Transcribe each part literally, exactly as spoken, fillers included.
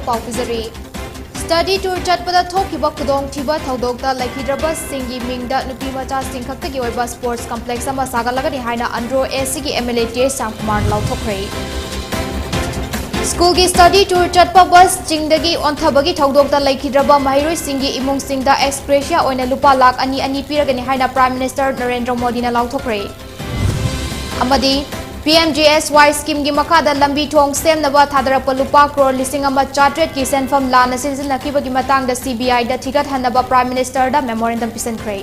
ꯄꯥꯎ ꯄꯤꯖꯔꯤ꯫ Study tour ꯆꯠꯄꯗ ꯊꯣꯛꯈꯤꯕ ꯈꯨꯗꯣꯡꯊꯤꯕ ꯊꯧꯗꯣꯛꯇ ꯂꯩꯈꯤꯗ꯭ꯔꯕꯁꯤꯡꯒꯤ ꯃꯤꯡꯗ ꯅꯨꯄꯤ ꯃꯆꯥꯁꯤꯡ ꯈꯛꯇꯒꯤ ꯑꯣꯏꯕ sports complex ꯑꯃ ꯁꯥꯒꯠꯂꯒꯅꯤ ꯍꯥꯏꯅ ꯑꯟꯗ꯭ꯔꯣ ꯑꯦꯁ ꯁꯤꯒꯤ ꯑꯦꯝ ꯑꯦꯜ ꯑꯦ ꯇꯤ ꯑꯦꯁ ꯁ꯭ꯌꯥꯝꯀꯨꯃꯥꯔꯅ ꯂꯥꯎꯊꯣꯛꯈ꯭ꯔꯦ꯫ ꯁ꯭ꯀꯨꯜꯒꯤ study tour ꯆꯠꯄ ꯕꯁꯁꯤꯡꯗꯒꯤ ꯑꯣꯟꯊꯕꯒꯤ ꯊꯧꯗꯣꯛꯇ ꯂꯩꯈꯤꯗ꯭ꯔꯕ ꯃꯍꯩꯔꯣꯏꯁꯤꯡꯒꯤ ꯏꯃꯨꯡꯁꯤꯡꯗ ex gratia ꯑꯣꯏꯅ ꯂꯨꯄꯥ ꯂꯥꯈ ꯑꯅꯤ ꯑꯅꯤ ꯄꯤꯔꯒꯅꯤ ꯍꯥꯏꯅ Prime Minister ꯅꯔꯦꯟꯗ꯭ꯔ ꯃꯣꯗꯤꯅ ꯂꯥꯎꯊꯣꯛꯈ꯭ꯔꯦ꯫ ꯑꯃꯗꯤ P M G S Y schemeꯒꯤ ꯃꯈꯥꯗ ꯂꯝꯕꯤ ꯊꯣꯡ ꯁꯦꯝꯅꯕ ꯊꯥꯗꯔꯛꯄ ꯂꯨꯄꯥ ꯀ꯭ꯔꯣꯔ ꯂꯤꯁꯤꯡ ꯑꯃ ꯆꯥꯇ꯭ꯔꯦꯠꯀꯤ ꯁꯦꯟꯐꯝ ꯂꯥꯟꯅ ꯁꯤꯖꯤꯟꯅꯈꯤꯕꯒꯤ ꯃꯇꯥꯡꯗ C B Iꯗ ꯊꯤꯒꯠꯍꯟꯅꯕ Prime Ministerꯗ memorandum ꯄꯤꯁꯤꯟꯈ꯭ꯔꯦ꯫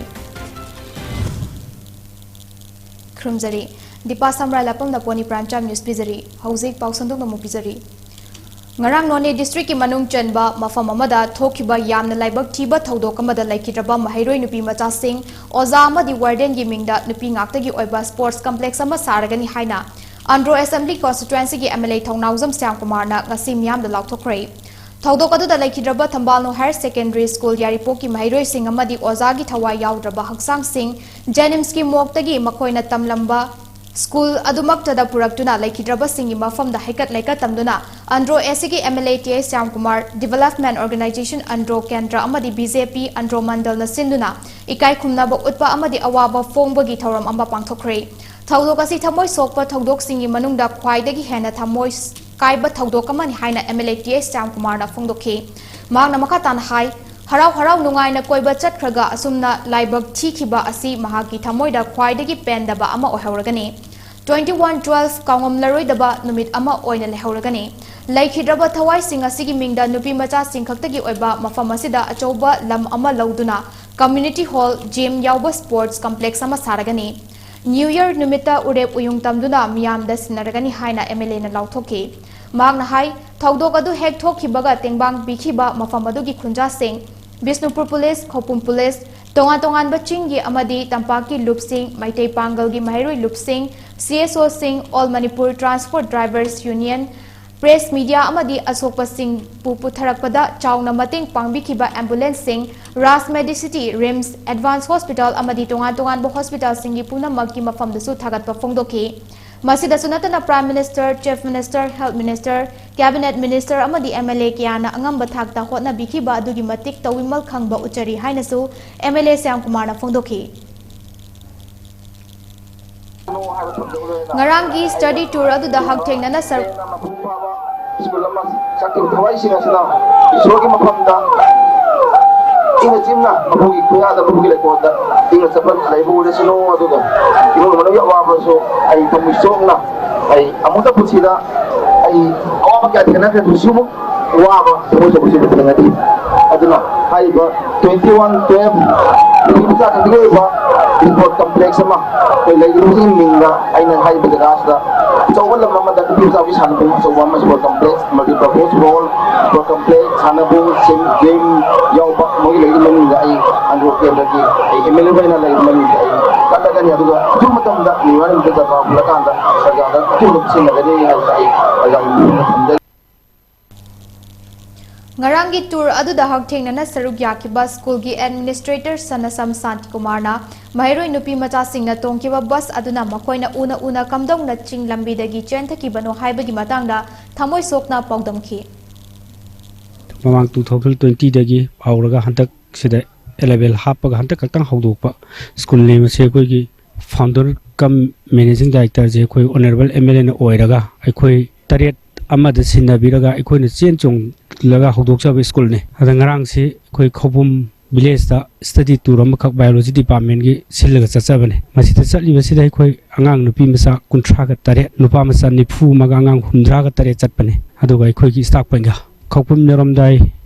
ꯈꯨꯔꯨꯝꯖꯔꯤ꯫ ꯗꯤꯄꯥ ꯁꯝꯔꯥꯏ ꯂꯥꯄꯝꯅ ꯄꯣꯅꯤ Prime Time News ꯄꯤꯖꯔꯤ꯫ ꯍꯧꯖꯤꯛ ꯄꯥꯎ ꯁꯟꯗꯣꯛꯅ ꯑꯃꯨꯛ ꯄꯤꯖꯔꯤ꯫ ꯉꯔꯥꯡ ꯅꯣꯅꯦ districtꯀꯤ ꯃꯅꯨꯡ ꯆꯟꯕ ꯃꯐꯝ ꯑꯃꯗ ꯊꯣꯛꯈꯤꯕ ꯌꯥꯝꯅ ꯂꯥꯏꯕꯛ ꯊꯤꯕ ꯊꯧꯗꯣꯛ ꯑꯃꯗ ꯂꯩꯈꯤꯗ꯭ꯔꯕ ꯃꯍꯩꯔꯣꯏ ꯅꯨꯄꯤ ꯃꯆꯥꯁꯤꯡ, ꯑꯣꯖꯥ ꯑꯃꯗꯤ wardenꯒꯤ ꯃꯤꯡꯗ ꯅꯨꯄꯤ ꯉꯥꯛꯇꯒꯤ ꯑꯣꯏꯕ sports complex ꯑꯃ ꯁꯥꯔꯒꯅꯤ ꯍꯥꯏꯅ Andro Assembly Constituencyꯒꯤ M L A ꯊꯧꯅꯥꯎꯖꯝ ꯁ꯭ꯌꯥꯝꯀꯨꯃꯥꯔꯅ ꯉꯁꯤ ꯃꯤꯌꯥꯝꯗ ꯂꯥꯎꯊꯣꯛꯈ꯭ꯔꯦ꯫ ꯊꯧꯗꯣꯛ ꯑꯗꯨꯗ ꯂꯩꯈꯤꯗ꯭ꯔꯕ ꯊꯝꯕꯥꯜꯅꯨ Higher Secondary School ꯌꯥꯏꯔꯤꯄꯣꯛꯀꯤ ꯃꯍꯩꯔꯣꯏꯁꯤꯡ ꯑꯃꯗꯤ ꯑꯣꯖꯥꯒꯤ ꯊꯋꯥꯏ ꯌꯥꯎꯗ꯭ꯔꯕ ꯍꯛꯆꯥꯡꯁꯤꯡ JNIMSꯀꯤ morgueꯇꯒꯤ ꯃꯈꯣꯏꯅ ꯇꯝꯂꯝꯕ school ꯑꯗꯨꯃꯛꯇꯗ ꯄꯨꯔꯛꯇꯨꯅ ꯂꯩꯈꯤꯗ꯭ꯔꯕꯁꯤꯡꯒꯤ ꯃꯐꯝꯗ ꯍꯩꯀꯠ ꯂꯩꯀꯠ ꯇꯝꯗꯨꯅ ꯑꯟꯗ꯭ꯔꯣ ꯑꯦꯁ ꯁꯤꯒꯤ M L A T S Shyamkumar, Development Organisation Andro ꯀꯦꯟꯗ꯭ꯔ ꯑꯃꯗꯤ B J P ꯑꯟꯗ꯭ꯔꯣ ꯃꯟꯗꯜꯅ ꯁꯤꯟꯗꯨꯅ ꯏꯀꯥꯏ ꯈꯨꯝꯅꯕ ꯎꯠꯄ ꯑꯃꯗꯤ ꯑꯋꯥꯕ ꯐꯣꯡꯕꯒꯤ ꯊꯧꯔꯝ ꯑꯃ ꯄꯥꯡꯊꯣꯛꯈ꯭ꯔꯦ꯫ ꯊꯧꯗꯣꯛ ꯑꯁꯤ ꯊꯃꯣꯏ ꯁꯣꯛꯄ ꯊꯧꯗꯣꯛꯁꯤꯡꯒꯤ ꯃꯅꯨꯡꯗ ꯈ꯭ꯋꯥꯏꯗꯒꯤ ꯍꯦꯟꯅ ꯊꯃꯣꯏ ꯀꯥꯏꯕ ꯊꯧꯗꯣꯛ ꯑꯃꯅꯤ ꯍꯥꯏꯅ M L A ꯇꯤ ꯑꯦꯁ ꯁ꯭ꯌꯥꯝꯀꯨꯃꯥꯔꯅ ꯐꯣꯡꯗꯣꯛꯈꯤ꯫ ꯃꯍꯥꯛꯅ ꯃꯈꯥ ꯇꯥꯅ ꯍꯥꯏ, ꯍꯔꯥꯎ ꯍꯔꯥꯎ ꯅꯨꯡꯉꯥꯏꯅ ꯀꯣꯏꯕ ꯆꯠꯈ꯭ꯔꯒ ꯑꯁꯨꯝꯅ ꯂꯥꯏꯕꯛ ꯊꯤꯈꯤꯕ ꯑꯁꯤ ꯃꯍꯥꯛꯀꯤ ꯊꯃꯣꯏꯗ ꯈ꯭ꯋꯥꯏꯗꯒꯤ ꯄꯦꯟꯗꯕ ꯑꯃ ꯑꯣꯏꯍꯧꯔꯒꯅꯤ꯫ Twenty one twelve ꯀꯥꯎꯉꯝꯂꯔꯣꯏꯗꯕ ꯅꯨꯃꯤꯠ ꯑꯃ ꯑꯣꯏꯅ ꯂꯩꯍꯧꯔꯒꯅꯤ꯫ ꯂꯩꯈꯤꯗ꯭ꯔꯕ ꯊꯋꯥꯏꯁꯤꯡ ꯑꯁꯤꯒꯤ ꯃꯤꯡꯗ ꯅꯨꯄꯤ ꯃꯆꯥꯁꯤꯡ ꯈꯛꯇꯒꯤ ꯑꯣꯏꯕ ꯃꯐꯝ ꯑꯁꯤꯗ ꯑꯆꯧꯕ ꯂꯝ ꯑꯃ ꯂꯧꯗꯨꯅ community hall, gym ꯌꯥꯎꯕ sports complex ꯑꯃ ꯁꯥꯔꯒꯅꯤ꯫ New Year ꯅꯨꯃꯤꯠꯇ ꯎꯔꯦꯞ ꯎꯌꯨꯡ ꯇꯝꯗꯨꯅ ꯃꯤꯌꯥꯝꯗ ꯁꯤꯟꯅꯔꯒꯅꯤ ꯍꯥꯏꯅ M L Aꯅ ꯂꯥꯎꯊꯣꯛꯈꯤ꯫ ꯃꯍꯥꯛꯅ ꯍꯥꯏ, ꯊꯧꯗꯣꯛ ꯑꯗꯨ ꯍꯦꯛ ꯊꯣꯛꯈꯤꯕꯒ ꯇꯦꯡꯕꯥꯡ ꯄꯤꯈꯤꯕ ꯃꯐꯝ ꯑꯗꯨꯒꯤ ꯈꯨꯟꯖꯥꯁꯤꯡ, ꯕꯤꯁꯅꯨꯄꯨꯔ ꯄꯨꯂꯤꯁ, ꯈꯧꯄꯨꯝ ꯄꯨꯂꯤꯁ, ꯇꯣꯉꯥꯟ ꯇꯣꯉꯥꯟꯕ ꯆꯤꯡꯒꯤ ꯑꯃꯗꯤ ꯇꯝꯄꯥꯛꯀꯤ ꯂꯨꯞꯁꯤꯡ, ꯃꯩꯇꯩ ꯄꯥꯡꯒꯜꯒꯤ ꯃꯍꯩꯔꯣꯏ ꯂꯨꯞꯁꯤꯡ, C S Oꯁꯤꯡ, All Manipur Transport Drivers Union, press media ꯑꯃꯗꯤ ꯑꯁꯣꯛꯄꯁꯤꯡꯕꯨ ꯄꯨꯊꯔꯛꯄꯗ ꯆꯥꯎꯅ ꯃꯇꯦꯡ ꯄꯥꯡꯕꯤꯈꯤꯕ ambulanceꯁꯤꯡ, Raj Medicity, RIMS, Advance Hospital ꯑꯃꯗꯤ ꯇꯣꯉꯥꯟ ꯇꯣꯉꯥꯟꯕ hospitalꯁꯤꯡꯒꯤ ꯄꯨꯝꯅꯃꯛꯀꯤ ꯃꯐꯝꯗꯁꯨ ꯊꯥꯒꯠꯄ ꯐꯣꯡꯗꯣꯛꯈꯤ꯫ ꯃꯁꯤꯗꯁꯨ ꯅꯠꯇꯅ Prime Minister, Chief Minister, Health Minister, Cabinet Minister ꯑꯃꯗꯤ M L A ꯀꯌꯥꯅ ꯑꯉꯝꯕ ꯊꯥꯛꯇ ꯍꯣꯠꯅꯕꯤꯈꯤꯕ ꯑꯗꯨꯒꯤ ꯃꯇꯤꯛ ꯇꯧꯕꯤꯃꯜ ꯈꯪꯕ ꯎꯠꯆꯔꯤ ꯍꯥꯏꯅꯁꯨ M L A ꯁ꯭ꯌꯥꯝ ꯀꯨꯃꯥꯔꯅ ꯐꯣꯡꯗꯣꯛꯈꯤ꯫ ꯉꯔꯥꯡꯒꯤ study tour ꯑꯗꯨꯗ ꯍꯛꯊꯦꯡꯅꯅ ꯁꯔꯨꯛ ꯁ꯭ꯀꯨꯜ ꯑꯃ ꯁꯛꯇꯤꯕ ꯊꯋꯥꯏꯁꯤꯡ ꯑꯁꯤꯅ ꯏꯁꯣꯔꯒꯤ ꯃꯐꯝꯗ ꯏꯪꯅ ꯆꯤꯝꯅ ꯃꯄꯨꯒꯤ ꯈꯨꯌꯥꯗ, ꯃꯄꯨꯒꯤ ꯂꯩꯀꯣꯜꯗ ꯏꯪꯅ ꯆꯠꯄ ꯂꯩꯕ ꯑꯣꯏꯔꯁꯅꯨ, ꯑꯗꯨꯒ ꯏꯃꯨꯡ ꯃꯅꯨꯡꯒꯤ ꯑꯋꯥꯕꯁꯨ ꯑꯩ ꯊꯃꯣꯏ ꯁꯣꯛꯅ ꯑꯩ ꯑꯃꯨꯛꯇ ꯄꯨꯟꯁꯤꯗ ꯑꯩ ꯑꯋꯥꯕ ꯀꯌꯥ ꯊꯦꯡꯅꯈ꯭ꯔꯦ, ꯁꯤꯃꯨꯛ ꯋꯥꯕ ꯊꯃꯣꯏ ꯁꯣꯛꯄꯁꯤꯕꯨ ꯊꯦꯡꯅꯗ꯭ꯔꯤ꯫ ꯑꯗꯨꯅ ꯍꯥꯏꯔꯤꯕ twenty one twelve ꯅꯨꯄꯤ ꯃꯆꯥꯁꯤꯡꯒꯤ ꯑꯣꯏꯕ sport complex ꯑꯃ ꯑꯩꯈꯣꯏ ꯂꯩꯔꯤꯕꯁꯤꯒꯤ ꯃꯤꯡꯗ ꯑꯩꯅ ꯍꯥꯏꯔꯤꯕ ꯖꯒꯥꯁꯤꯗ ꯑꯆꯧꯕ ꯂꯝ ꯑꯃꯗ ꯅꯨꯄꯤ ꯃꯆꯥꯒꯤ ꯁꯥꯟꯅꯄꯨꯡ ꯑꯆꯧꯕ ꯑꯃ, sport complex, multipurpose hall, sport complex, ꯁꯥꯟꯅꯄꯨꯡ, gym ꯌꯥꯎꯕ ꯃꯣꯏꯒꯤ ꯂꯩꯔꯤꯕ ꯃꯅꯨꯡꯗ ꯑꯩ ꯑꯟꯗ꯭ꯔꯣ ꯀꯦꯟꯗ꯭ꯔꯒꯤ ꯑꯩ M L A ꯑꯣꯏꯅ ꯂꯩꯔꯤꯕ ꯃꯅꯨꯡꯗ ꯑꯩ ꯀꯠꯂꯒꯅꯤ꯫ ꯑꯗꯨꯒ ꯑꯊꯨꯕ ꯃꯇꯝꯗ ꯅꯤꯔꯃꯥꯟ ꯅꯨꯃꯤꯠꯇ ꯖꯇ꯭ꯔꯥ ꯍꯨꯜꯂꯀꯥꯟꯗ ꯄ꯭ꯔꯖꯥꯗ ꯑꯊꯨꯕ ꯁꯤꯟꯅꯒꯅꯤ ꯍꯥꯏꯕ ꯑꯩ ꯄ꯭ꯔꯖꯥꯒꯤ ꯃꯐꯝꯗ ꯊꯝꯖꯒꯦ꯫ ꯉꯔꯥꯡꯒꯤ tour ꯑꯗꯨꯗ ꯍꯛꯊꯦꯡꯅꯅ ꯁꯔꯨꯛ ꯌꯥꯈꯤꯕ ꯁ꯭ꯀꯨꯜꯒꯤ administrator ꯁꯅꯁꯝ ꯁꯥꯟꯇꯤꯀꯨꯃꯥꯔꯅ ꯃꯍꯩꯔꯣꯏ ꯅꯨꯄꯤ ꯃꯆꯥꯁꯤꯡꯅ ꯇꯣꯡꯈꯤꯕ bus ꯑꯗꯨꯅ ꯃꯈꯣꯏꯅ ꯎꯅ ꯎꯅ ꯀꯝꯗꯧꯅ ꯆꯤꯡ ꯂꯝꯕꯤꯗꯒꯤ ꯆꯦꯟꯊꯈꯤꯕꯅꯣ ꯍꯥꯏꯕꯒꯤ ꯃꯇꯥꯡꯗ ꯊꯃꯣꯏ ꯁꯣꯛꯅ ꯄꯥꯎꯗꯝꯈꯤ꯫ ꯃꯃꯥꯡ two thousand twenty ꯗꯒꯤ ꯍꯧꯔꯒ ꯍꯟꯗꯛ ꯁꯤꯗ A level ꯍꯥꯞꯄꯒ ꯍꯟꯗꯛ ꯈꯛꯇꯪ ꯍꯧꯗꯣꯛꯄ ꯁ꯭ꯀꯨꯜꯅꯦ꯫ ꯃꯁꯤ ꯑꯩꯈꯣꯏꯒꯤ founder cum managing directorꯁꯦ ꯑꯩꯈꯣꯏ honourable M L Aꯅ ꯑꯣꯏꯔꯒ ꯑꯩꯈꯣꯏ ꯇꯔꯦꯠ ꯑꯃꯗ ꯁꯤꯟꯅꯕꯤꯔꯒ ꯑꯩꯈꯣꯏꯅ ꯆꯦꯟ ꯆꯣꯡꯂꯒ ꯍꯧꯗꯣꯛꯆꯕ ꯁ꯭ꯀꯨꯜꯅꯤ꯫ ꯑꯗ ꯉꯔꯥꯡꯁꯤ ꯑꯩꯈꯣꯏ ꯈꯧꯄꯨꯝ villageꯇ study tour ꯑꯃꯈꯛ biology departmentꯀꯤ ꯁꯤꯜꯂꯒ ꯆꯠꯆꯕꯅꯤ꯫ ꯃꯁꯤꯗ ꯆꯠꯂꯤꯕꯁꯤꯗ ꯑꯩꯈꯣꯏ ꯑꯉꯥꯡ ꯅꯨꯄꯤ ꯃꯆꯥ ꯀꯨꯟꯊ꯭ꯔꯥꯒ ꯇꯔꯦꯠ, ꯅꯨꯄꯥ ꯃꯆꯥ ꯅꯤꯐꯨ ꯑꯃꯒ ꯑꯉꯥꯡ ꯍꯨꯝꯗ꯭ꯔꯥꯒ ꯇꯔꯦꯠ ꯆꯠꯄꯅꯤ꯫ ꯑꯗꯨꯒ ꯑꯩꯈꯣꯏꯒꯤ staff ꯄꯟꯒ ꯈꯧꯄꯨꯝ ꯌꯧꯔꯝꯗꯥꯏ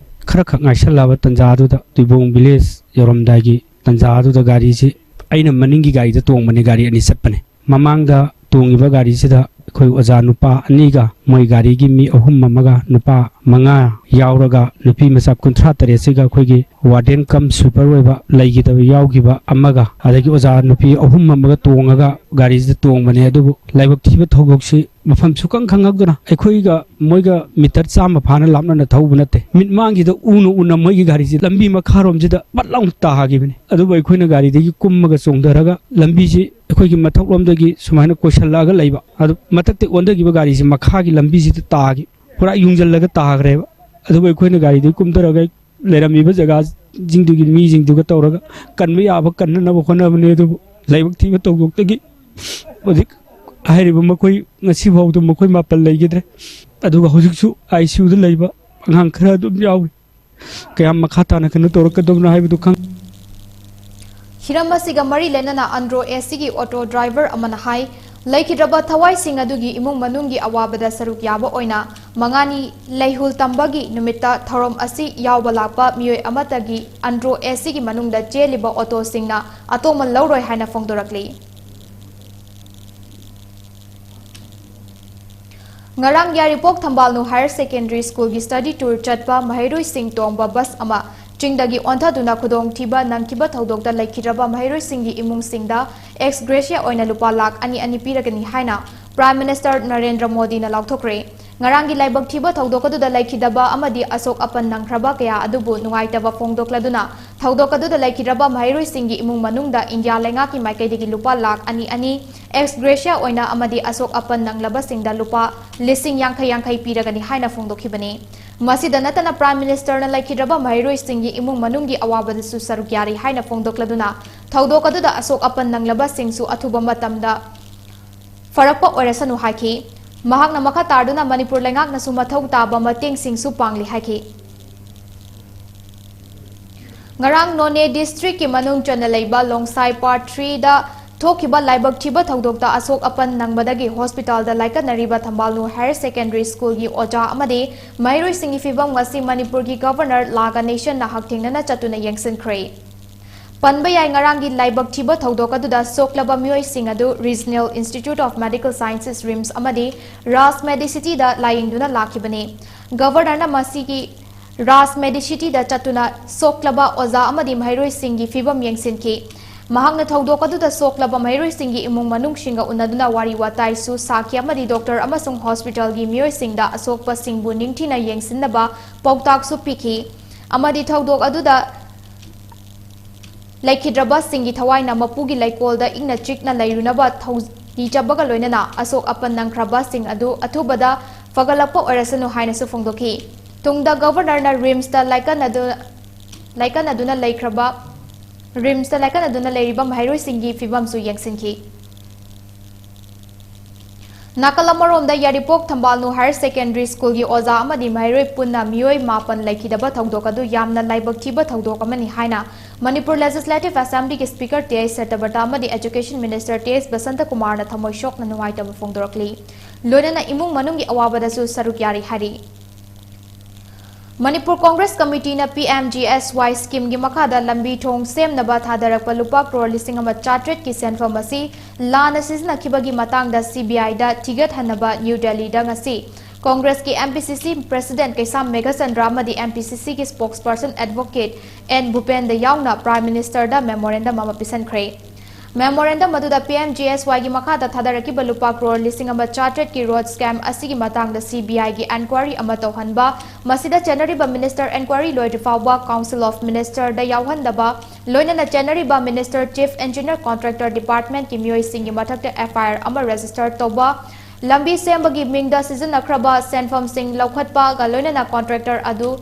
ꯈꯔꯈꯛ ꯉꯥꯏꯁꯜꯂꯛꯑꯕ ꯇꯟꯖꯥꯗꯨꯗ ꯇꯨꯏꯕꯣꯡ village ꯌꯧꯔꯝꯗꯥꯏꯒꯤ ꯇꯟꯖꯥ ꯑꯗꯨꯗ ꯒꯥꯔꯤꯁꯤ ꯑꯩꯅ ꯃꯅꯤꯡꯒꯤ ꯒꯥꯔꯤꯗ ꯇꯣꯡꯕꯅꯤ, ꯒꯥꯔꯤ ꯑꯅꯤ ꯆꯠꯄꯅꯤ꯫ ꯃꯃꯥꯡꯗ ꯇꯣꯡꯉꯤꯕ ꯒꯥꯔꯤꯁꯤꯗ ꯑꯩꯈꯣꯏ ꯑꯣꯖꯥ ꯅꯨꯄꯥ ꯑꯅꯤꯒ ꯃꯣꯏ ꯒꯥꯔꯤꯒꯤ ꯃꯤ ꯑꯍꯨꯝ ꯑꯃꯒ ꯅꯨꯄꯥ ꯃꯉꯥ ꯌꯥꯎꯔꯒ ꯅꯨꯄꯤ ꯃꯆꯥ ꯀꯨꯟꯊ꯭ꯔꯥ ꯇꯔꯦꯠꯁꯤꯒ ꯑꯩꯈꯣꯏꯒꯤ warden cum sweeper ꯑꯣꯏꯕ ꯂꯩꯈꯤꯗꯕ ꯌꯥꯎꯈꯤꯕ ꯑꯃꯒ ꯑꯗꯒꯤ ꯑꯣꯖꯥ ꯅꯨꯄꯤ ꯑꯍꯨꯝ ꯑꯃꯒ ꯇꯣꯡꯉꯒ ꯒꯥꯔꯤꯁꯤꯗ ꯇꯣꯡꯕꯅꯦ꯫ ꯑꯗꯨꯕꯨ ꯂꯥꯏꯕꯛ ꯊꯤꯕ ꯊꯧꯗꯣꯛꯁꯤ ꯃꯐꯝ ꯁꯨꯈꯪ ꯈꯪꯉꯛꯇꯅ ꯑꯩꯈꯣꯏꯒ ꯃꯣꯏꯒ meter ꯆꯥꯝꯃ ꯐꯥꯅ ꯂꯥꯞꯅꯅ ꯊꯧꯕ ꯅꯠꯇꯦ꯫ ꯃꯤꯠ ꯃꯥꯡꯁꯤꯗ ꯎꯅ ꯎꯅ ꯃꯣꯏꯒꯤ ꯒꯥꯔꯤꯁꯤ ꯂꯝꯕꯤ ꯃꯈꯥꯔꯣꯝꯁꯤꯗ ꯄꯠ ꯂꯥꯎꯅ ꯇꯥꯈꯤꯕꯅꯤ꯫ ꯑꯗꯨꯕꯨ ꯑꯩꯈꯣꯏꯅ ꯒꯥꯔꯤꯗꯒꯤ ꯀꯨꯝꯃꯒ ꯆꯣꯡꯊꯔꯒ ꯂꯝꯕꯤꯁꯤ ꯑꯩꯈꯣꯏꯒꯤ ꯃꯊꯛꯂꯣꯝꯗꯒꯤ ꯁꯨꯃꯥꯏꯅ ꯀꯣꯏꯁꯜꯂꯛꯑꯒ ꯂꯩꯕ, ꯑꯗꯨ ꯃꯊꯛꯇ ꯑꯣꯟꯊꯈꯤꯕ ꯒꯥꯔꯤꯁꯤ ꯃꯈꯥꯒꯤ ꯂꯝꯕꯤꯁꯤꯗ ꯇꯥꯈꯤ, ꯄꯨꯔꯥ ꯌꯨꯡꯁꯤꯜꯂꯒ ꯇꯥꯈ꯭ꯔꯦꯕ꯫ ꯑꯗꯨꯕꯨ ꯑꯩꯈꯣꯏꯅ ꯒꯥꯔꯤꯗꯒꯤ ꯀꯨꯝꯊꯔꯒ ꯂꯩꯔꯝꯃꯤꯕ ꯖꯒꯥꯁꯤꯡꯗꯨꯒꯤ ꯃꯤꯁꯤꯡꯗꯨꯒ ꯇꯧꯔꯒ ꯀꯟꯕ ꯌꯥꯕ ꯀꯟꯅꯅꯕ ꯍꯣꯠꯅꯕꯅꯤ꯫ ꯑꯗꯨꯕꯨ ꯂꯥꯏꯕꯛ ꯊꯤꯕ ꯊꯧꯗꯣꯛꯇꯒꯤ ꯍꯧꯖꯤꯛ ꯍꯥꯏꯔꯤꯕ ꯃꯈꯣꯏ ꯉꯁꯤ ꯐꯥꯎꯗ ꯃꯈꯣꯏ ꯃꯥꯄꯜ ꯂꯩꯈꯤꯗ꯭ꯔꯦ꯫ ꯑꯗꯨꯒ ꯍꯧꯖꯤꯛꯁꯨ ICUꯗ ꯂꯩꯕ ꯑꯉꯥꯡ ꯈꯔ ꯑꯗꯨꯝ ꯌꯥꯎꯔꯤ꯫ ꯀꯌꯥꯝ ꯃꯈꯥ ꯇꯥꯅ ꯀꯩꯅꯣ ꯇꯧꯔꯛꯀꯗꯕꯅꯣ ꯍꯥꯏꯕꯗꯨ ꯈꯪ- ꯍꯤꯔꯝ ꯑꯁꯤꯒ ꯃꯔꯤ ꯂꯩꯅꯅ ꯑꯟꯗ꯭ꯔꯣ ACꯒꯤ ꯑꯣꯇꯣ ꯗ꯭ꯔꯥꯏꯚꯔ ꯑꯃꯅ ꯍꯥꯏ, ꯂꯩꯈꯤꯗ꯭ꯔꯕ ꯊꯋꯥꯏꯁꯤꯡ ꯑꯗꯨꯒꯤ ꯏꯃꯨꯡ ꯃꯅꯨꯡꯒꯤ ꯑꯋꯥꯕꯗ ꯁꯔꯨꯛ ꯌꯥꯕ ꯑꯣꯏꯅ ꯃꯉꯥꯅꯤ ꯂꯩꯍꯨꯜ ꯇꯝꯕꯒꯤ ꯅꯨꯃꯤꯠꯇ ꯊꯧꯔꯝ ꯑꯁꯤ ꯌꯥꯎꯕ ꯂꯥꯛꯄ ꯃꯤꯑꯣꯏ ꯑꯃꯠꯇꯒꯤ ꯑꯟꯗ꯭ꯔꯣ ACꯒꯤ ꯃꯅꯨꯡꯗ ꯆꯦꯜꯂꯤꯕ ꯑꯣꯇꯣꯁꯤꯡꯅ ꯑꯇꯣꯡꯕ ꯂꯧꯔꯣꯏ ꯍꯥꯏꯅ ꯐꯣꯡꯗꯣꯔꯛꯂꯤ꯫ ꯉꯔꯥꯡ ꯌꯥꯏꯔꯤꯄꯣꯛ ꯊꯝꯕꯥꯜꯅꯨ Higher Secondary Schoolꯒꯤ study tour ꯆꯠꯄ ꯃꯍꯩꯔꯣꯏꯁꯤꯡ ꯇꯣꯡꯕ ꯕꯁ ꯑꯃ ꯆꯤꯡꯗꯒꯤ ꯑꯣꯟꯊꯗꯨꯅ ꯈꯨꯗꯣꯡꯊꯤꯕ ꯅꯪꯈꯤꯕ ꯊꯧꯗꯣꯛꯇ ꯂꯩꯈꯤꯗ꯭ꯔꯕ ꯃꯍꯩꯔꯣꯏꯁꯤꯡꯒꯤ ꯏꯃꯨꯡꯁꯤꯡꯗ ex gratia ꯑꯣꯏꯅ ꯂꯨꯄꯥ ꯂꯥꯈ ꯑꯅꯤ ꯑꯅꯤ ꯄꯤꯔꯒꯅꯤ ꯍꯥꯏꯅ Prime Minister ꯅꯔꯦꯟꯗ꯭ꯔ ꯃꯣꯗꯤꯅ ꯂꯥꯎꯊꯣꯛꯈ꯭ꯔꯦ꯫ ꯉꯔꯥꯡꯒꯤ ꯂꯥꯏꯕꯛ ꯊꯤꯕ ꯊꯧꯗꯣꯛ ꯑꯗꯨꯗ ꯂꯩꯈꯤꯗꯕ ꯑꯃꯗꯤ ꯑꯁꯣꯛ ꯑꯄꯟ ꯅꯪꯈ꯭ꯔꯕ ꯀꯌꯥ ꯑꯗꯨꯕꯨ ꯅꯨꯡꯉꯥꯏꯇꯕ ꯐꯣꯡꯗꯣꯛꯂꯗꯨꯅ, ꯊꯧꯗꯣꯛ ꯑꯗꯨꯗ ꯂꯩꯈꯤꯗ꯭ꯔꯕ ꯃꯍꯩꯔꯣꯏꯁꯤꯡꯒꯤ ꯏꯃꯨꯡ ꯃꯅꯨꯡꯗ ꯏꯟꯗꯤꯌꯥ ꯂꯩꯉꯥꯛꯀꯤ ꯃꯥꯏꯀꯩꯗꯒꯤ ꯂꯨꯄꯥ ꯂꯥꯈ ꯑꯅꯤ ꯑꯅꯤ ex gratia ꯑꯣꯏꯅ ꯑꯃꯗꯤ ꯑꯁꯣꯛ ꯑꯄꯟ ꯅꯪꯂꯕꯁꯤꯡꯗ ꯂꯨꯄꯥ ꯂꯤꯁꯤꯡ ꯌꯥꯡꯈꯩ ꯌꯥꯡꯈꯩ ꯄꯤꯔꯒꯅꯤ ꯍꯥꯏꯅ ꯐꯣꯡꯗꯣꯛꯈꯤꯕꯅꯤ꯫ ꯃꯁꯤꯗ ꯅꯠꯇꯅ Prime Ministerꯅ ꯂꯩꯈꯤꯗ꯭ꯔꯕ ꯃꯍꯩꯔꯣꯏꯁꯤꯡꯒꯤ ꯏꯃꯨꯡ ꯃꯅꯨꯡꯒꯤ ꯑꯋꯥꯕꯗꯁꯨ ꯁꯔꯨꯛ ꯌꯥꯔꯤ ꯍꯥꯏꯅ ꯐꯣꯡꯗꯣꯛꯂꯗꯨꯅ, ꯊꯧꯗꯣꯛ ꯑꯗꯨꯗ ꯑꯁꯣꯛ ꯑꯄꯟ ꯅꯪꯂꯕꯁꯤꯡꯁꯨ ꯑꯊꯨꯕ ꯃꯇꯝꯗ ꯐꯔꯛꯄ ꯑꯣꯏꯔꯁꯅꯨ ꯍꯥꯏꯈꯤ꯫ ꯃꯍꯥꯛꯅ ꯃꯈꯥ ꯇꯥꯗꯨꯅ ꯃꯅꯤꯄꯨꯔ ꯂꯩꯉꯥꯛꯅꯁꯨ ꯃꯊꯧ ꯇꯥꯕ ꯃꯇꯦꯡꯁꯤꯡꯁꯨ ꯄꯥꯡꯂꯤ ꯍꯥꯏꯈꯤ꯫ ꯉꯔꯥꯡ ꯅꯣꯅꯦ districtꯀꯤ ꯃꯅꯨꯡ ꯆꯟꯅ ꯂꯩꯕ ꯂꯣꯡꯁꯥꯏ Part Threeꯗ ꯊꯣꯛꯈꯤꯕ ꯂꯥꯏꯕꯛ ꯊꯤꯕ ꯊꯧꯗꯣꯛꯇ ꯑꯁꯣꯛ ꯑꯄꯟ ꯅꯪꯕꯗꯒꯤ hospitalꯗ ꯂꯥꯏꯀꯠꯅꯔꯤꯕ ꯊꯝꯕꯥꯜꯅꯨ Higher Secondary Schoolꯒꯤ ꯑꯣꯖꯥ ꯑꯃꯗꯤ ꯃꯍꯩꯔꯣꯏꯁꯤꯡꯒꯤ ꯐꯤꯕꯝ ꯉꯁꯤ ꯃꯅꯤꯄꯨꯔꯒꯤ Governor ꯂꯥ ꯒꯅꯦꯁꯟꯅ ꯍꯛꯊꯦꯡꯅꯅ ꯆꯠꯇꯨꯅ ꯌꯦꯡꯁꯤꯟꯈ꯭ꯔꯦ꯫ ꯄꯟꯕ ꯌꯥꯏ, ꯉꯔꯥꯡꯒꯤ ꯂꯥꯏꯕꯛ ꯊꯤꯕ ꯊꯧꯗꯣꯛ ꯑꯗꯨꯗ ꯁꯣꯛꯂꯕ ꯃꯤꯑꯣꯏꯁꯤꯡ ꯑꯗꯨ Regional Institute of Medical Sciences, RIMS, ꯑꯃꯗꯤ ꯔꯥꯖ ꯃꯦꯗꯤꯁꯤꯇꯤꯗ ꯂꯥꯌꯦꯡꯗꯨꯅ ꯂꯥꯛꯈꯤꯕꯅꯤ꯫ Governorꯅ ꯃꯁꯤꯒꯤ ꯔꯥꯖ ꯃꯦꯗꯤꯁꯤꯇꯤꯗ ꯆꯠꯇꯨꯅ ꯁꯣꯛꯂꯕ ꯑꯣꯖꯥ ꯑꯃꯗꯤ ꯃꯍꯩꯔꯣꯏꯁꯤꯡꯒꯤ ꯐꯤꯕꯝ ꯌꯦꯡꯁꯤꯟꯈꯤ꯫ ꯃꯍꯥꯛꯅ ꯊꯧꯗꯣꯛ ꯑꯗꯨꯗ ꯁꯣꯛꯂꯕ ꯃꯍꯩꯔꯣꯏꯁꯤꯡꯒꯤ ꯏꯃꯨꯡ ꯃꯅꯨꯡꯁꯤꯡꯒ ꯎꯅꯗꯨꯅ ꯋꯥꯔꯤ ꯋꯥꯇꯥꯏꯁꯨ ꯁꯥꯈꯤ ꯑꯃꯗꯤ doctor ꯑꯃꯁꯨꯡ hospitalꯒꯤ ꯃꯤꯑꯣꯏꯁꯤꯡꯗ ꯑꯁꯣꯛꯄꯁꯤꯡꯕꯨ ꯅꯤꯡꯊꯤꯅ ꯌꯦꯡꯁꯤꯟꯅꯕ ꯄꯥꯎꯇꯥꯛꯁꯨ ꯄꯤꯈꯤ ꯑꯃꯗꯤ ꯊꯧꯗꯣꯛ ꯑꯗꯨꯗ ꯂꯩꯈꯤꯗ꯭ꯔꯕꯁꯤꯡꯒꯤ ꯊꯋꯥꯏꯅ ꯃꯄꯨꯒꯤ ꯂꯩꯀꯣꯜꯗ ꯏꯪꯅ ꯆꯤꯛꯅ ꯂꯩꯔꯨꯅꯕ ꯊꯧꯅꯤꯖꯕꯒ ꯂꯣꯏꯅꯅ ꯑꯁꯣꯛ ꯑꯄꯟ ꯅꯪꯈ꯭ꯔꯕꯁꯤꯡ ꯑꯗꯨ ꯑꯊꯨꯕꯗ ꯐꯒꯠꯂꯛꯄ ꯑꯣꯏꯔꯁꯅꯨ ꯍꯥꯏꯅꯁꯨ ꯐꯣꯡꯗꯣꯛꯈꯤ꯫ ꯇꯨꯡꯗ ꯒꯕꯔꯅꯔꯅ ꯔꯤꯝꯁꯇ ꯂꯥꯏꯀꯠꯅꯗꯨ-, ꯂꯥꯏꯀꯠꯅꯗꯨꯅ ꯂꯩꯈ꯭ꯔꯕ, ꯔꯤꯝꯁꯇ ꯂꯥꯏꯀꯠꯅꯗꯨꯅ ꯂꯩꯔꯤꯕ ꯃꯍꯩꯔꯣꯏꯁꯤꯡꯒꯤ ꯐꯤꯕꯝꯁꯨ ꯌꯦꯡꯁꯤꯟꯈꯤ꯫ ꯅꯥꯀꯜ ꯑꯃꯔꯣꯝꯗ ꯌꯥꯏꯔꯤꯄꯣꯛ ꯊꯝꯕꯥꯜꯅꯨ ꯍꯥꯌꯔ ꯁꯦꯀꯦꯟꯗꯔꯤ ꯁ꯭ꯀꯨꯜꯒꯤ ꯑꯣꯖꯥ ꯑꯃꯗꯤ ꯃꯍꯩꯔꯣꯏ ꯄꯨꯟꯅ ꯃꯤꯑꯣꯏ ꯃꯥꯄꯟ ꯂꯩꯈꯤꯗꯕ ꯊꯧꯗꯣꯛ ꯑꯗꯨ ꯌꯥꯝꯅ ꯂꯥꯏꯕꯛ ꯊꯤꯕ ꯊꯧꯗꯣꯛ ꯑꯃꯅꯤ ꯍꯥꯏꯅ ꯃꯅꯤꯄꯨꯔ ꯂꯦꯖꯤꯁꯂꯦꯇꯤꯚ ꯑꯦꯁꯦꯝꯕ꯭ꯂꯤꯒꯤ ꯁ꯭ꯄꯤꯀꯔ ꯇꯤ ꯑꯩꯆ ꯁꯇ꯭ꯌꯕ꯭ꯔꯇ ꯑꯃꯗꯤ ꯑꯦꯖꯨꯀꯦꯁꯟ ꯃꯤꯅꯤꯁꯇꯔ ꯇꯤ ꯑꯩꯆ ꯕꯁꯟꯇꯀꯨꯃꯥꯔꯅ ꯊꯃꯣꯏ ꯁꯣꯛꯅ ꯅꯨꯡꯉꯥꯏꯇꯕ ꯐꯣꯡꯗꯣꯔꯛꯂꯤ꯫ ꯂꯣꯏꯅꯅ ꯏꯃꯨꯡ ꯃꯅꯨꯡꯒꯤ ꯑꯋꯥꯕꯗꯁꯨ ꯁꯔꯨꯛ ꯌꯥꯔꯤ ꯍꯥꯏꯔꯤ꯫ ꯃꯅꯤꯄꯨꯔ ꯀꯣꯡꯒ꯭ꯔꯦꯁ ꯀꯃꯤꯇꯤꯅ P M G S Y ꯁ꯭ꯀꯤꯝꯒꯤ ꯃꯈꯥꯗ ꯂꯝꯕꯤ ꯊꯣꯡ ꯁꯦꯝꯅꯕ ꯊꯥꯗꯔꯛꯄ ꯂꯨꯄꯥ ꯀ꯭ꯔꯣꯔ ꯂꯤꯁꯤꯡ ꯑꯃ ꯆꯥꯇ꯭ꯔꯦꯠꯀꯤ ꯁꯦꯟꯐꯝ ꯑꯁꯤ ꯂꯥꯟꯅ ꯁꯤꯖꯤꯟꯅꯈꯤꯕꯒꯤ ꯃꯇꯥꯡꯗ ꯁꯤ ꯕꯤ ꯑꯥꯏꯗ ꯊꯤꯒꯠꯍꯟꯅꯕ ꯅ꯭ꯌꯨ ꯗꯦꯜꯂꯤꯗ ꯉꯁꯤ ꯀꯣꯡꯒ꯭ꯔꯦꯁꯀꯤ ꯑꯦꯝ ꯄꯤ ꯁꯤ ꯁꯤ ꯄ꯭ꯔꯦꯁꯤꯗꯦꯟꯠ ꯀꯩꯁꯥꯝ ꯃꯦꯘꯆꯟꯗ꯭ꯔ ꯑꯃꯗꯤ ꯑꯦꯝ ꯄꯤ ꯁꯤ ꯁꯤꯒꯤ ꯁ꯭ꯄꯣꯛꯁꯄꯔꯁꯟ ꯑꯦꯗꯚꯣꯀꯦꯠ ꯑꯦꯟ ꯚꯨꯄꯦꯟꯗ ꯌꯥꯎꯅ ꯄ꯭ꯔꯥꯏꯝ ꯃꯤꯅꯤꯁꯇꯔꯗ ꯃꯦꯃꯣꯔꯦꯟꯗꯝ ꯑꯃ ꯄꯤꯁꯤꯟꯈ꯭ꯔꯦ꯫ ꯃꯦꯃꯣꯔꯦꯟꯗꯝ ꯑꯗꯨꯗ ꯄꯤ ꯑꯦꯝ ꯖꯤ ꯑꯦꯁ ꯋꯥꯏꯒꯤ ꯃꯈꯥꯗ ꯊꯥꯗꯔꯛꯈꯤꯕ ꯂꯨꯄꯥ ꯀ꯭ꯔꯣꯔ ꯂꯤꯁꯤꯡ ꯑꯃ ꯆꯥꯇ꯭ꯔꯦꯠꯀꯤ ꯔꯣꯗ ꯁ꯭ꯀꯦꯝ ꯑꯁꯤꯒꯤ ꯃꯇꯥꯡꯗ ꯁꯤ ꯕꯤ ꯑꯥꯏꯒꯤ ꯑꯦꯟꯀ꯭ꯋꯥꯔꯤ ꯑꯃ ꯇꯧꯍꯟꯕ, ꯃꯁꯤꯗ ꯆꯦꯟꯅꯔꯤꯕ ꯃꯤꯅꯤꯁꯇꯔ ꯑꯦꯟꯀ꯭ꯋꯥꯔꯤ ꯂꯣꯏꯗ꯭ꯔꯤꯐꯥꯎꯕ ꯀꯥꯎꯟꯁꯤꯜ ꯑꯣꯐ ꯃꯤꯅꯤꯁꯇꯔꯗ ꯌꯥꯎꯍꯟꯗꯕ, ꯂꯣꯏꯅꯅ ꯆꯦꯟꯅꯔꯤꯕ ꯃꯤꯅꯤꯁꯇꯔ, ꯆꯤꯐ ꯏꯟꯖꯤꯅꯤꯌꯔ, ꯀꯣꯟꯇ꯭ꯔꯦꯛꯇꯔ ꯗꯤꯄꯥꯔꯠꯃꯦꯟꯠꯀꯤ ꯃꯤꯑꯣꯏꯁꯤꯡꯒꯤ ꯃꯊꯛꯇ ꯑꯦꯐ ꯑꯥꯏ ꯑꯥꯔ ꯑꯃ ꯔꯦꯖꯤꯁꯇꯔ ꯇꯧꯕ, ꯂꯝꯕꯤ ꯁꯦꯝꯕꯒꯤ ꯃꯤꯡꯗ ꯁꯤꯖꯤꯟꯅꯈ꯭ꯔꯕ ꯁꯦꯟꯐꯝꯁꯤꯡ ꯂꯧꯈꯠꯄꯒ ꯂꯣꯏꯅꯅ ꯀꯣꯟꯇ꯭ꯔꯦꯛꯇꯔ ꯑꯗꯨ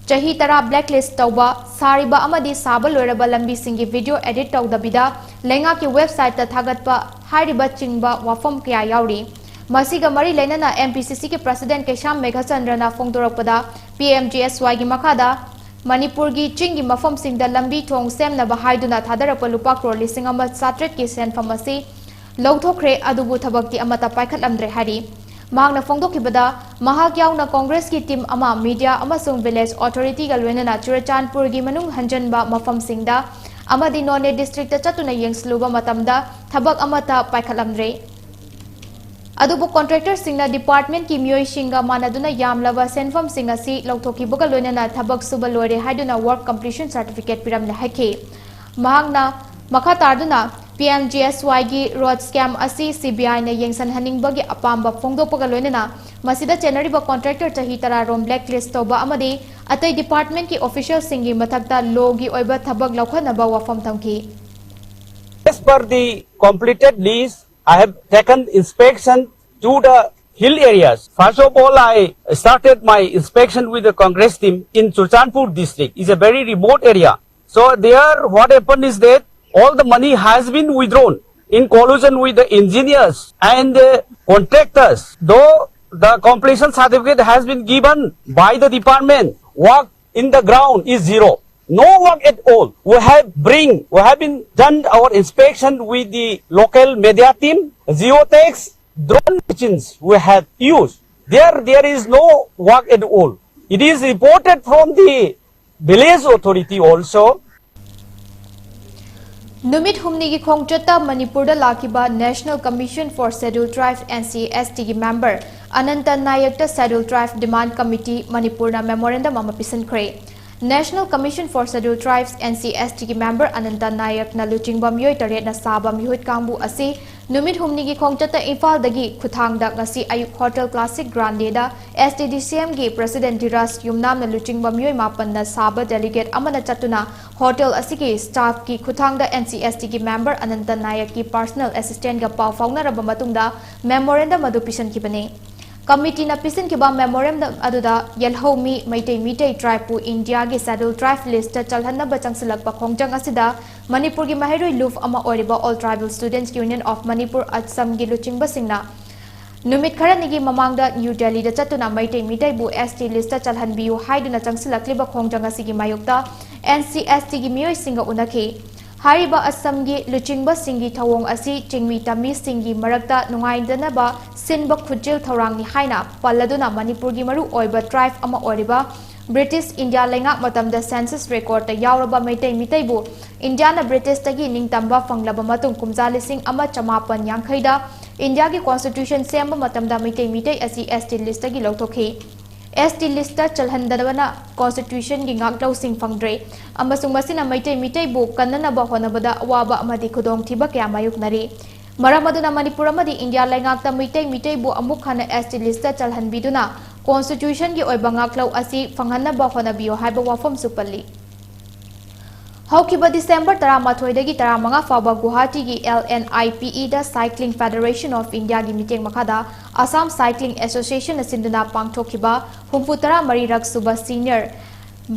ꯆꯍꯤ ꯇꯔꯥ blacklist ꯇꯧꯕ, ꯁꯥꯔꯤꯕ ꯑꯃꯗꯤ ꯁꯥꯕ ꯂꯣꯏꯔꯕ ꯂꯝꯕꯤꯁꯤꯡꯒꯤ video edit ꯇꯧꯗꯕꯤꯗ ꯂꯩꯉꯥꯛꯀꯤ websiteꯇ ꯊꯥꯒꯠꯄ ꯍꯥꯏꯔꯤꯕ ꯆꯤꯡꯕ ꯋꯥꯐꯝ ꯀꯌꯥ ꯌꯥꯎꯔꯤ꯫ ꯃꯁꯤꯒ ꯃꯔꯤ ꯂꯩꯅꯅ ꯑꯦꯝ ꯄꯤ ꯁꯤ ꯁꯤꯒꯤ ꯄ꯭ꯔꯦꯁꯤꯗꯦꯟꯠ ꯀꯩꯁꯥꯝ ꯃꯦꯘꯆꯟꯗ꯭ꯔꯅ ꯐꯣꯡꯗꯣꯔꯛꯄꯗ, ꯄꯤ ꯑꯦꯝ ꯖꯤ ꯑꯦꯁ ꯋꯥꯏꯒꯤ ꯃꯈꯥꯗ ꯃꯅꯤꯄꯨꯔꯒꯤ ꯆꯤꯡꯒꯤ ꯃꯐꯝꯁꯤꯡꯗ ꯂꯝꯕꯤ ꯊꯣꯡ ꯁꯦꯝꯅꯕ ꯍꯥꯏꯗꯨꯅ ꯊꯥꯗꯔꯛꯄ ꯂꯨꯄꯥ ꯀ꯭ꯔꯣꯔ ꯂꯤꯁꯤꯡ ꯑꯃ ꯆꯥꯇ꯭ꯔꯦꯠꯀꯤ ꯁꯦꯟꯐꯝ ꯑꯁꯤ ꯂꯧꯊꯣꯛꯈ꯭ꯔꯦ, ꯑꯗꯨꯕꯨ ꯊꯕꯛꯇꯤ ꯑꯃꯠꯇ ꯄꯥꯏꯈꯠꯂꯝꯗ꯭ꯔꯦ ꯍꯥꯏꯔꯤ꯫ ꯃꯍꯥꯛꯅ ꯐꯣꯡꯗꯣꯛꯈꯤꯕꯗ, ꯃꯍꯥꯛ ꯌꯥꯎꯅ ꯀꯣꯡꯒ꯭ꯔꯦꯁꯀꯤ ꯇꯤꯝ ꯑꯃ, ꯃꯤꯗꯤꯌꯥ ꯑꯃꯁꯨꯡ ꯚꯤꯂꯦꯖ ꯑꯣꯊꯣꯔꯤꯇꯤꯒ ꯂꯣꯏꯅꯅ ꯆꯨꯔꯆꯥꯟꯄꯨꯔꯒꯤ ꯃꯅꯨꯡ ꯍꯟꯖꯟꯕ ꯃꯐꯝꯁꯤꯡꯗ ꯑꯃꯗꯤ ꯅꯣꯅꯦ ꯗꯤꯁꯇ꯭ꯔꯤꯛꯇ ꯆꯠꯇꯨꯅ ꯌꯦꯡꯁꯤꯜꯂꯨꯕ ꯃꯇꯝꯗ ꯊꯕꯛ ꯑꯃꯠꯇ ꯄꯥꯏꯈꯠꯂꯝꯗ꯭ꯔꯦ꯫ ꯑꯗꯨꯕꯨ ꯀꯣꯟꯇ꯭ꯔꯦꯛꯇꯔꯁꯤꯡꯅ ꯗꯤꯄꯥꯔꯠꯃꯦꯟꯠꯀꯤ ꯃꯤꯑꯣꯏꯁꯤꯡꯒ ꯃꯥꯟꯅꯗꯨꯅ ꯌꯥꯝꯂꯕ ꯁꯦꯟꯐꯝꯁꯤꯡ ꯑꯁꯤ ꯂꯧꯊꯣꯛꯈꯤꯕꯒ ꯂꯣꯏꯅꯅ ꯊꯕꯛ ꯁꯨꯕ ꯂꯣꯏꯔꯦ ꯍꯥꯏꯗꯨꯅ work completion certificate ꯄꯤꯔꯝꯂꯦ ꯍꯥꯏꯈꯤ꯫ ꯃꯍꯥꯛꯅ ꯃꯈꯥ ꯇꯥꯗꯨꯅ ꯄꯤ ꯑꯦꯝ ꯖꯤ ꯑꯦꯁ ꯋꯥꯏꯒꯤ ꯔꯣꯗ ꯁ꯭ꯀꯦꯝ ꯑꯁꯤ ꯁꯤ ꯕꯤ ꯑꯥꯏꯅ ꯌꯦꯡꯁꯤꯟꯍꯟꯅꯤꯡꯕꯒꯤ ꯑꯄꯥꯝꯕ ꯐꯣꯡꯗꯣꯛꯄꯒ ꯂꯣꯏꯅꯅ ꯃꯁꯤꯗ ꯆꯦꯟꯅꯔꯤꯕ ꯀꯣꯟꯇ꯭ꯔꯦꯛꯇꯔ ꯆꯍꯤ ꯇꯔꯥ ꯔꯣꯝ ꯕ꯭ꯂꯦꯛ ꯂꯤꯁ ꯇꯧꯕ ꯑꯃꯗꯤ ꯑꯇꯩ ꯗꯤꯄꯥꯔꯠꯃꯦꯟꯠꯀꯤ ꯑꯣꯐꯤꯁꯤꯌꯦꯜꯁꯤꯡꯒꯤ ꯃꯊꯛꯇ ꯂꯣꯒꯤ ꯑꯣꯏꯕ ꯊꯕꯛ ꯂꯧꯈꯠꯅꯕ ꯋꯥꯐꯝ ꯊꯝꯈꯤ꯫ As per the completed lease, I have taken inspection to the hill areas. First of all, I started my inspection with the Congress team in Churachandpur district. It's a very remote area. So there, what happened is that all the money has been withdrawn in collusion with the engineers and the contractors. Though the completion certificate has been given by the department, work in the ground is zero. No work at all. We have bring, we have been done our inspection with the local media team, geotags, drone machines we have used. There, there is no work at all. It is reported from the village authority also. ꯅꯨꯃꯤꯠ ꯍꯨꯝꯅꯤꯒꯤ ꯈꯣꯡꯆꯠꯇ ꯃꯅꯤꯄꯨꯔꯗ ꯂꯥꯛꯈꯤꯕ National Commission for Scheduled Tribe, N C S T ꯒꯤ member ꯑꯅꯟꯇ ꯅꯥꯌꯛꯇ Scheduled Tribe Demand Committee ꯃꯅꯤꯄꯨꯔꯅ memorandum ꯑꯃ ꯄꯤꯁꯤꯟꯈ꯭ꯔꯦ꯫ National Commission for Scheduled Tribes, N C S T ꯒꯤ member ꯑꯅꯟꯇ ꯅꯥꯌꯛꯅ ꯂꯨꯆꯤꯡꯕ ꯃꯤꯑꯣꯏ ꯇꯔꯦꯠꯅ ꯁꯥꯕ ꯃꯤꯍꯨꯠ ꯀꯥꯡꯕꯨ ꯑꯁꯤ ꯅꯨꯃꯤꯠ ꯍꯨꯝꯅꯤꯒꯤ ꯈꯣꯡꯆꯠꯇ ꯏꯝꯐꯥꯜꯗꯒꯤ ꯈꯨꯊꯥꯡꯗ ꯉꯁꯤ ꯑꯌꯨꯛ Hotel Classic Grande ꯗ S T D C M ꯒꯤ president ꯙꯤꯔꯥꯖ ꯌꯨꯝꯅꯥꯝꯅ ꯂꯨꯆꯤꯡꯕ ꯃꯤꯑꯣꯏ ꯃꯥꯄꯟꯅ ꯁꯥꯕ delegate ꯑꯃꯅ ꯆꯠꯇꯨꯅ hotel ꯑꯁꯤꯒꯤ staff ꯀꯤ ꯈꯨꯊꯥꯡꯗ N C S T ꯒꯤ member ꯑꯅꯟꯇ ꯅꯥꯌꯛꯀꯤ personal assistant ꯒ ꯄꯥꯎ ꯐꯥꯎꯅꯔꯕ ꯃꯇꯨꯡꯗ memorandum ꯑꯗꯨ ꯄꯤꯁꯤꯟꯈꯤꯕꯅꯤ꯫ Committee ꯅ ꯄꯤꯁꯤꯟꯈꯤꯕ memorandum ꯑꯗꯨꯗ ꯌꯦꯜꯍꯧꯃꯤ ꯃꯩꯇꯩ ꯃꯤꯇꯩ tribe ꯄꯨ India ꯒꯤ Scheduled Tribe list ꯇ ꯆꯜꯍꯟꯅꯕ ꯆꯪꯁꯤꯜꯂꯛꯄ ꯈꯣꯡꯖꯪ ꯑꯁꯤꯗ ꯃꯅꯤꯄꯨꯔꯒꯤ ꯃꯍꯩꯔꯣꯏ ꯂꯨꯞ ꯑꯃ ꯑꯣꯏꯔꯤꯕ All Tribal Students Union of Manipur, ꯑꯁꯝꯒꯤ ꯂꯨꯆꯤꯡꯕꯁꯤꯡꯅ ꯅꯨꯃꯤꯠ ꯈꯔꯅꯤꯒꯤ ꯃꯃꯥꯡꯗ ꯅ꯭ꯌꯨ ꯗꯦꯜꯂꯤꯗ ꯆꯠꯇꯨꯅ ꯃꯩꯇꯩ ꯃꯤꯇꯩꯕꯨ S T list ꯇ ꯆꯜꯍꯟꯕꯤꯌꯨ ꯍꯥꯏꯗꯨꯅ ꯆꯪꯁꯤꯜꯂꯛꯂꯤꯕ ꯈꯣꯡꯖꯪ ꯑꯁꯤꯒꯤ ꯃꯥꯌꯣꯛꯇ N C S T ꯒꯤ ꯃꯤꯑꯣꯏꯁꯤꯡꯒ ꯎꯅꯈꯤ꯫ ꯍꯥꯏꯔꯤꯕ ꯑꯁꯝꯒꯤ ꯂꯨꯆꯤꯡꯕꯁꯤꯡꯒꯤ ꯊꯧꯑꯣꯡ ꯑꯁꯤ ꯆꯤꯡꯃꯤ ꯇꯝꯃꯤꯁꯤꯡꯒꯤ ꯃꯔꯛꯇ ꯅꯨꯡꯉꯥꯏꯗꯅꯕ ꯁꯤꯟꯕ ꯈꯨꯠꯆꯦꯜ ꯊꯧꯔꯥꯡꯅꯤ ꯍꯥꯏꯅ ꯄꯜꯂꯗꯨꯅ ꯃꯅꯤꯄꯨꯔꯒꯤ ꯃꯔꯨ ꯑꯣꯏꯕ tribe ꯑꯃ ꯑꯣꯏꯔꯤꯕ British India ꯂꯩꯉꯥꯛ ꯃꯇꯝꯗ census record ꯇ ꯌꯥꯎꯔꯕ ꯃꯩꯇꯩ ꯃꯤꯇꯩꯕꯨ India ꯅ British ꯇꯒꯤ ꯅꯤꯡꯇꯝꯕ ꯐꯪꯂꯕ ꯃꯇꯨꯡ ꯀꯨꯝꯖꯥ ꯂꯤꯁꯤꯡ ꯑꯃ ꯆꯃꯥꯄꯟ ꯌꯥꯡꯈꯩꯗ India ꯒꯤ constitution ꯁꯦꯝꯕ ꯃꯇꯝꯗ ꯃꯩꯇꯩ ꯃꯤꯇꯩ ꯑꯁꯤ S T list ꯇꯒꯤ ꯂꯧꯊꯣꯛꯈꯤ꯫ ꯑꯦꯁ ꯇꯤ ꯂꯤꯁꯇ ꯆꯜꯍꯟꯗꯕꯅ ꯀꯣꯟꯁꯇꯤꯇ꯭ꯌꯨꯁꯟꯒꯤ ꯉꯥꯛꯂꯧꯁꯤꯡ ꯐꯪꯗ꯭ꯔꯦ ꯑꯃꯁꯨꯡ ꯃꯁꯤꯅ ꯃꯩꯇꯩ ꯃꯤꯇꯩꯕꯨ ꯀꯟꯅꯅꯕ ꯍꯣꯠꯅꯕꯗ ꯑꯋꯥꯕ ꯑꯃꯗꯤ ꯈꯨꯗꯣꯡꯊꯤꯕ ꯀꯌꯥ ꯃꯥꯌꯣꯛꯅꯔꯤ꯫ ꯃꯔꯝ ꯑꯗꯨꯅ ꯃꯅꯤꯄꯨꯔ ꯑꯃꯗꯤ ꯏꯟꯗꯤꯌꯥ ꯂꯩꯉꯥꯛꯇ ꯃꯩꯇꯩ ꯃꯤꯇꯩꯕꯨ ꯑꯃꯨꯛ ꯍꯟꯅ ꯑꯦꯁ ꯇꯤ ꯂꯤꯁꯇ ꯆꯜꯍꯟꯕꯤꯗꯨꯅ ꯀꯣꯟꯁꯇꯤꯇ꯭ꯌꯨꯁꯟꯒꯤ ꯑꯣꯏꯕ ꯉꯥꯛꯂꯧ ꯑꯁꯤ ꯐꯪꯍꯟꯅꯕ ꯍꯣꯠꯅꯕꯤꯌꯨ ꯍꯥꯏꯕ ꯋꯥꯐꯝꯁꯨ ꯄꯜꯂꯤ꯫ ꯍꯧꯈꯤꯕ ꯗꯤꯁꯦꯝꯕꯔ ꯇꯔꯥꯃꯥꯊꯣꯏꯗꯒꯤ ꯇꯔꯥꯃꯉꯥ ꯐꯥꯎꯕ ꯒꯨꯋꯥꯍꯥꯇꯤꯒꯤ ꯑꯦꯜ ꯑꯦꯟ ꯑꯥꯏ ꯄꯤ ꯏꯗ Cycling Federation of Indiaꯒꯤ ꯃꯤꯠꯌꯦꯡ ꯃꯈꯥꯗ Assam Cycling Associationꯅ ꯁꯤꯟꯗꯨꯅ ꯄꯥꯡꯊꯣꯛꯈꯤꯕ ꯍꯨꯝꯐꯨ ꯇꯔꯥ ꯃꯔꯤꯔꯛ ꯁꯨꯕ ꯁꯤꯅꯤꯌꯔ,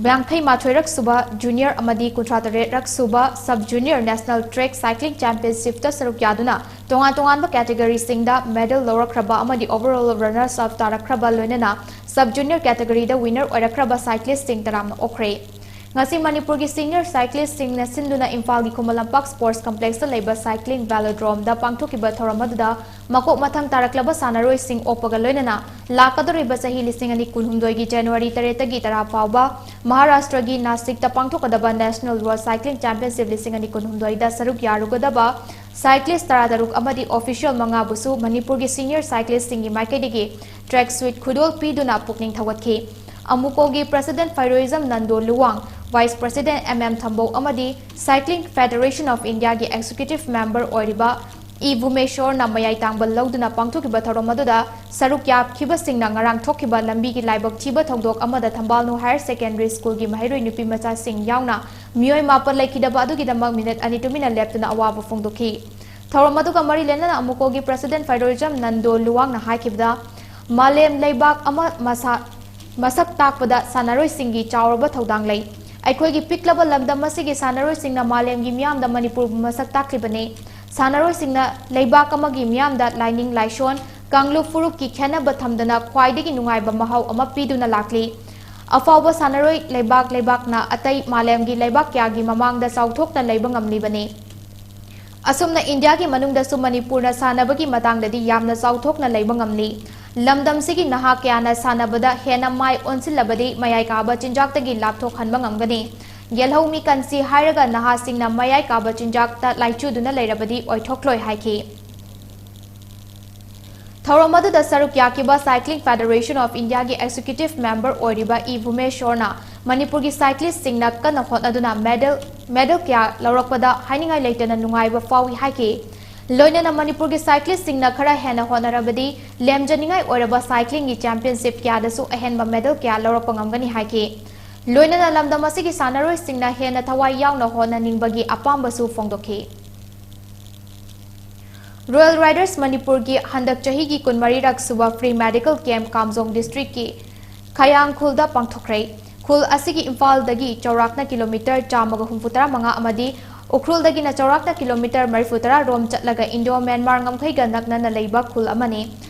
ꯌꯥꯡꯈꯩ ꯃꯥꯊꯣꯏꯔꯛ ꯁꯨꯕ ꯖꯨꯅꯤꯌꯔ ꯑꯃꯗꯤ ꯀꯨꯟꯊ꯭ꯔꯥ ꯇꯔꯦꯠꯔꯛ ꯁꯨꯕ sub junior national track cycling ꯆꯦꯝꯄꯤꯌꯟꯁꯤꯞꯇ ꯁꯔꯨꯛ ꯌꯥꯗꯨꯅ ꯇꯣꯉꯥꯟ ꯇꯣꯉꯥꯟꯕ ꯀꯦꯇꯦꯒꯣꯔꯤꯁꯤꯡꯗ ꯃꯦꯗꯜ ꯂꯧꯔꯛꯈ꯭ꯔꯕ ꯑꯃꯗꯤ ꯑꯣꯚꯔꯑꯣꯜ ꯔꯅꯔꯁ ꯑꯞ ꯇꯥꯔꯛꯈ꯭ꯔꯕ ꯂꯣꯏꯅꯅ ꯁꯕ ꯖꯨꯅꯤꯌꯔ ꯀꯦꯇꯦꯒꯣꯔꯤꯗ ꯋꯤꯅꯔ ꯑꯣꯏꯔꯛꯈ꯭ꯔꯕ ꯁꯥꯏꯀ꯭ꯂꯤꯁꯁꯤꯡ ꯇꯔꯥꯝꯅ ꯑꯣꯛꯈ꯭ꯔꯦ꯫ ꯉꯁꯤ ꯃꯅꯤꯄꯨꯔꯒꯤ ꯁꯤꯅꯤꯌꯔ ꯁꯥꯏꯀ꯭ꯂꯤꯁꯁꯤꯡꯅ ꯁꯤꯟꯗꯨꯅ ꯏꯝꯐꯥꯜꯒꯤ ꯈꯨꯃꯟ ꯂꯝꯄꯥꯛ ꯁ꯭ꯄꯣꯔꯠꯁ ꯀꯝꯄ꯭ꯂꯦꯛꯁꯇ ꯂꯩꯕ ꯁꯥꯏꯀ꯭ꯂꯤꯡ ꯚꯦꯂꯣꯗ꯭ꯔꯣꯝꯗ ꯄꯥꯡꯊꯣꯛꯈꯤꯕ ꯊꯧꯔꯝ ꯑꯗꯨꯗ ꯃꯀꯣꯛ ꯃꯊꯪ ꯇꯥꯔꯛꯂꯕ ꯁꯥꯟꯅꯔꯣꯏꯁꯤꯡ ꯑꯣꯛꯄꯒ ꯂꯣꯏꯅꯅ ꯂꯥꯛꯀꯗꯧꯔꯤꯕ ꯆꯍꯤ ꯂꯤꯁꯤꯡ ꯑꯅꯤ ꯀꯨꯟꯍꯨꯝꯗꯣꯏꯒꯤ ꯖꯅꯋꯥꯔꯤ ꯇꯔꯦꯠꯇꯒꯤ ꯇꯔꯥ ꯐꯥꯎꯕ ꯃꯍꯥꯔꯥꯁꯇ꯭ꯔꯒꯤ ꯅꯥꯁꯤꯛꯇ ꯄꯥꯡꯊꯣꯛꯀꯗꯕ ꯅꯦꯁꯅꯦꯜ ꯔꯣꯗ ꯁꯥꯏꯀ꯭ꯂꯤꯡ ꯆꯦꯝꯄꯤꯌꯟꯁꯤꯞ ꯂꯤꯁꯤꯡ ꯑꯅꯤ ꯀꯨꯟꯍꯨꯝꯗꯣꯏꯗ ꯁꯔꯨꯛ ꯌꯥꯔꯨꯒꯗꯕ ꯁꯥꯏꯀ꯭ꯂꯤꯁ ꯇꯔꯥꯇꯔꯨꯛ ꯑꯃꯗꯤ ꯑꯣꯐꯤꯁꯤꯌꯦꯜ ꯃꯉꯥꯕꯨꯁꯨ ꯃꯅꯤꯄꯨꯔꯒꯤ ꯁꯤꯅꯤꯌꯔ ꯁꯥꯏꯀ꯭ꯂꯤꯁꯁꯤꯡꯒꯤ ꯃꯥꯏꯀꯩꯗꯒꯤ ꯇ꯭ꯔꯦꯛ ꯁꯨꯠ ꯈꯨꯗꯣꯜ ꯄꯤꯗꯨꯅ ꯄꯨꯛꯅꯤꯡ ꯊꯧꯒꯠꯈꯤ꯫ ꯑꯃꯨꯀꯣꯒꯤ president Pheiroijam Nando Luwang, vice president M M Thambou ꯑꯃꯗꯤ Cycling Federation of Indiaꯒꯤ ꯑꯦꯛꯖꯤꯀ꯭ꯌꯨꯇꯤꯚ ꯃꯦꯝꯕꯔ ꯑꯣꯏꯔꯤꯕ ꯏ ꯚꯨꯃꯦꯁꯣꯔꯅ ꯃꯌꯥꯏ ꯇꯥꯡꯕ ꯂꯧꯗꯨꯅ ꯄꯥꯡꯊꯣꯛꯈꯤꯕ ꯊꯧꯔꯝ ꯑꯗꯨꯗ ꯁꯔꯨꯛ ꯌꯥꯈꯤꯕꯁꯤꯡꯅ ꯉꯔꯥꯡ ꯊꯣꯛꯈꯤꯕ ꯂꯝꯕꯤꯒꯤ ꯂꯥꯏꯕꯛ ꯊꯤꯕ ꯊꯧꯗꯣꯛ ꯑꯃꯗ ꯊꯝꯕꯥꯜꯅꯨ ꯍꯥꯌꯔ ꯁꯦꯀꯦꯟꯗꯔꯤ ꯁ꯭ꯀꯨꯜꯒꯤ ꯃꯍꯩꯔꯣꯏ ꯅꯨꯄꯤ ꯃꯆꯥꯁꯤꯡ ꯌꯥꯎꯅ ꯃꯤꯑꯣꯏ ꯃꯥꯄꯟ ꯂꯩꯈꯤꯗꯕ ꯑꯗꯨꯒꯤꯗꯃꯛ ꯃꯤꯅꯤꯠ ꯑꯅꯤ ꯇꯨꯃꯤꯟꯅ ꯂꯦꯞꯇꯨꯅ ꯑꯋꯥꯕ ꯐꯣꯡꯗꯣꯛꯈꯤ꯫ ꯊꯧꯔꯝ ꯑꯗꯨꯒ ꯃꯔꯤ ꯂꯩꯅꯅ ꯑꯃꯨꯀꯣꯒꯤ ꯄ꯭ꯔꯦꯁꯤꯗꯦꯟꯠ ꯐꯩꯔꯣꯏꯖꯝ ꯅꯟꯗꯣ ꯂꯨꯋꯥꯡꯅ ꯍꯥꯏꯈꯤꯕꯗ, ꯃꯥꯂꯦꯝ ꯂꯩꯕꯥꯛ ꯑꯃ ꯃꯁꯥ ꯃꯁꯛ ꯇꯥꯛꯄꯗ ꯁꯥꯟꯅꯔꯣꯏꯁꯤꯡꯒꯤ ꯆꯥꯎꯔꯕ ꯊꯧꯗꯥꯡ ꯂꯩ꯫ ꯑꯩꯈꯣꯏꯒꯤ ꯄꯤꯛꯂꯕ ꯂꯝꯗꯝ ꯑꯁꯤꯒꯤ ꯁꯥꯟꯅꯔꯣꯏꯁꯤꯡꯅ ꯃꯥꯂꯦꯝꯒꯤ ꯃꯤꯌꯥꯝꯗ ꯃꯅꯤꯄꯨꯔꯕꯨ ꯃꯁꯛ ꯇꯥꯛꯂꯤꯕꯅꯤ꯫ ꯁꯥꯟꯅꯔꯣꯏꯁꯤꯡꯅ ꯂꯩꯕꯥꯛ ꯑꯃꯒꯤ ꯃꯤꯌꯥꯝꯗ ꯂꯥꯏꯅꯤꯡ ꯂꯥꯏꯁꯣꯟ, ꯀꯥꯡꯂꯨꯞ ꯐꯨꯔꯨꯞꯀꯤ ꯈꯦꯟꯅꯕ ꯊꯝꯗꯅ ꯈ꯭ꯋꯥꯏꯗꯒꯤ ꯅꯨꯡꯉꯥꯏꯕ ꯃꯍꯥꯎ ꯑꯃ ꯄꯤꯗꯨꯅ ꯂꯥꯛꯂꯤ꯫ ꯑꯐꯥꯎꯕ ꯁꯥꯟꯅꯔꯣꯏ ꯂꯩꯕꯥꯛ ꯂꯩꯕꯥꯛꯅ ꯑꯇꯩ ꯃꯥꯂꯦꯝꯒꯤ ꯂꯩꯕꯥꯛ ꯀꯌꯥꯒꯤ ꯃꯃꯥꯡꯗ ꯆꯥꯎꯊꯣꯛꯅ ꯂꯩꯕ ꯉꯝꯂꯤꯕꯅꯤ꯫ ꯑꯁꯨꯝꯅ ꯏꯟꯗꯤꯌꯥꯒꯤ ꯃꯅꯨꯡꯗꯁꯨ ꯃꯅꯤꯄꯨꯔꯅ ꯁꯥꯟꯅꯕꯒꯤ ꯃꯇꯥꯡꯗꯗꯤ ꯌꯥꯝꯅ ꯆꯥꯎꯊꯣꯛꯅ ꯂꯩꯕ ꯉꯝꯂꯤ꯫ ꯂꯝꯗꯝꯁꯤꯒꯤ ꯅꯍꯥ ꯀꯌꯥꯅ ꯁꯥꯟꯅꯕꯗ ꯍꯦꯟꯅ ꯃꯥꯏ ꯑꯣꯟꯁꯤꯜꯂꯕꯗꯤ ꯃꯌꯥꯏ ꯀꯥꯕ ꯆꯤꯟꯖꯥꯛꯇꯒꯤ ꯂꯥꯞꯊꯣꯛꯍꯟꯕ ꯉꯝꯒꯅꯤ꯫ ꯌꯦꯜꯍꯧꯃꯤ ꯀꯟꯁꯤ ꯍꯥꯏꯔꯒ ꯅꯍꯥꯁꯤꯡꯅ ꯃꯌꯥꯏ ꯀꯥꯕ ꯆꯤꯟꯖꯥꯛꯇ ꯂꯥꯏꯆꯨꯗꯨꯅ ꯂꯩꯔꯕꯗꯤ ꯑꯣꯏꯊꯣꯛꯂꯣꯏ ꯍꯥꯏꯈꯤ꯫ ꯊꯧꯔꯝ ꯑꯗꯨꯗ ꯁꯔꯨꯛ ꯌꯥꯈꯤꯕ Cycling Federation of Indiaꯒꯤ Executive Member ꯑꯣꯏꯔꯤꯕ ꯏ ꯚꯨꯃꯦꯁꯣꯔꯅ ꯃꯅꯤꯄꯨꯔꯒꯤ cyclistꯁꯤꯡꯅ ꯀꯟꯅ ꯍꯣꯠꯅꯗꯨꯅ medal, medal ꯀꯌꯥ ꯂꯧꯔꯛꯄꯗ ꯍꯥꯏꯅꯤꯡꯉꯥꯏ ꯂꯩꯇꯅ ꯅꯨꯡꯉꯥꯏꯕ ꯐꯥꯎꯏ ꯍꯥꯏꯈꯤ꯫ ꯂꯣꯏꯅꯅ ꯃꯅꯤꯄꯨꯔꯒꯤ cyclistꯁꯤꯡꯅ ꯈꯔ ꯍꯦꯟꯅ ꯍꯣꯠꯅꯔꯕꯗꯤ ꯂꯦꯝꯖꯅꯤꯡꯉꯥꯏ ꯑꯣꯏꯔꯕ cyclingꯒꯤ championship ꯀꯌꯥꯗꯁꯨ ꯑꯍꯦꯟꯕ medal ꯀꯌꯥ ꯂꯧꯔꯛꯄ ꯉꯝꯒꯅꯤ ꯍꯥꯏꯈꯤ꯫ ꯂꯣꯏꯅꯅ ꯂꯝꯗꯝ ꯑꯁꯤꯒꯤ ꯁꯥꯟꯅꯔꯣꯏꯁꯤꯡꯅ ꯍꯦꯟꯅ ꯊꯋꯥꯏ ꯌꯥꯎꯅ ꯍꯣꯠꯅꯅꯤꯡꯕꯒꯤ ꯑꯄꯥꯝꯕꯁꯨ ꯐꯣꯡꯗꯣꯛꯈꯤ꯫ Royal Riders ꯃꯅꯤꯄꯨꯔꯒꯤ ꯍꯟꯗꯛ ꯆꯍꯤꯒꯤ ꯀꯨꯟꯃꯔꯤꯔꯛ ꯁꯨꯕ free medical camp ꯀꯥꯝꯖꯣꯡ districtꯀꯤ ꯈꯌꯥꯡ ꯈꯨꯜꯗ ꯄꯥꯡꯊꯣꯛꯈ꯭ꯔꯦ꯫ ꯈꯨꯜ ꯑꯁꯤꯒꯤ ꯏꯝꯐꯥꯜꯗꯒꯤ ꯆꯥꯎꯔꯥꯛꯅ kilometre ꯆꯥꯝꯃꯒ ꯍꯨꯝꯐꯨꯇꯔꯥ ꯃꯉꯥ ꯑꯃꯗꯤ ꯎꯈ꯭ꯔꯨꯜꯗꯒꯤꯅ ꯆꯥꯎꯔꯥꯛꯅ kilometre ꯃꯔꯤꯐꯨꯇꯔꯥ ꯔꯣꯝ ꯆꯠꯂꯒ Indo Myanmar ꯉꯝꯈꯩꯒ ꯅꯛꯅꯅ ꯂꯩꯕ ꯈꯨꯜ ꯑꯃꯅꯤ꯫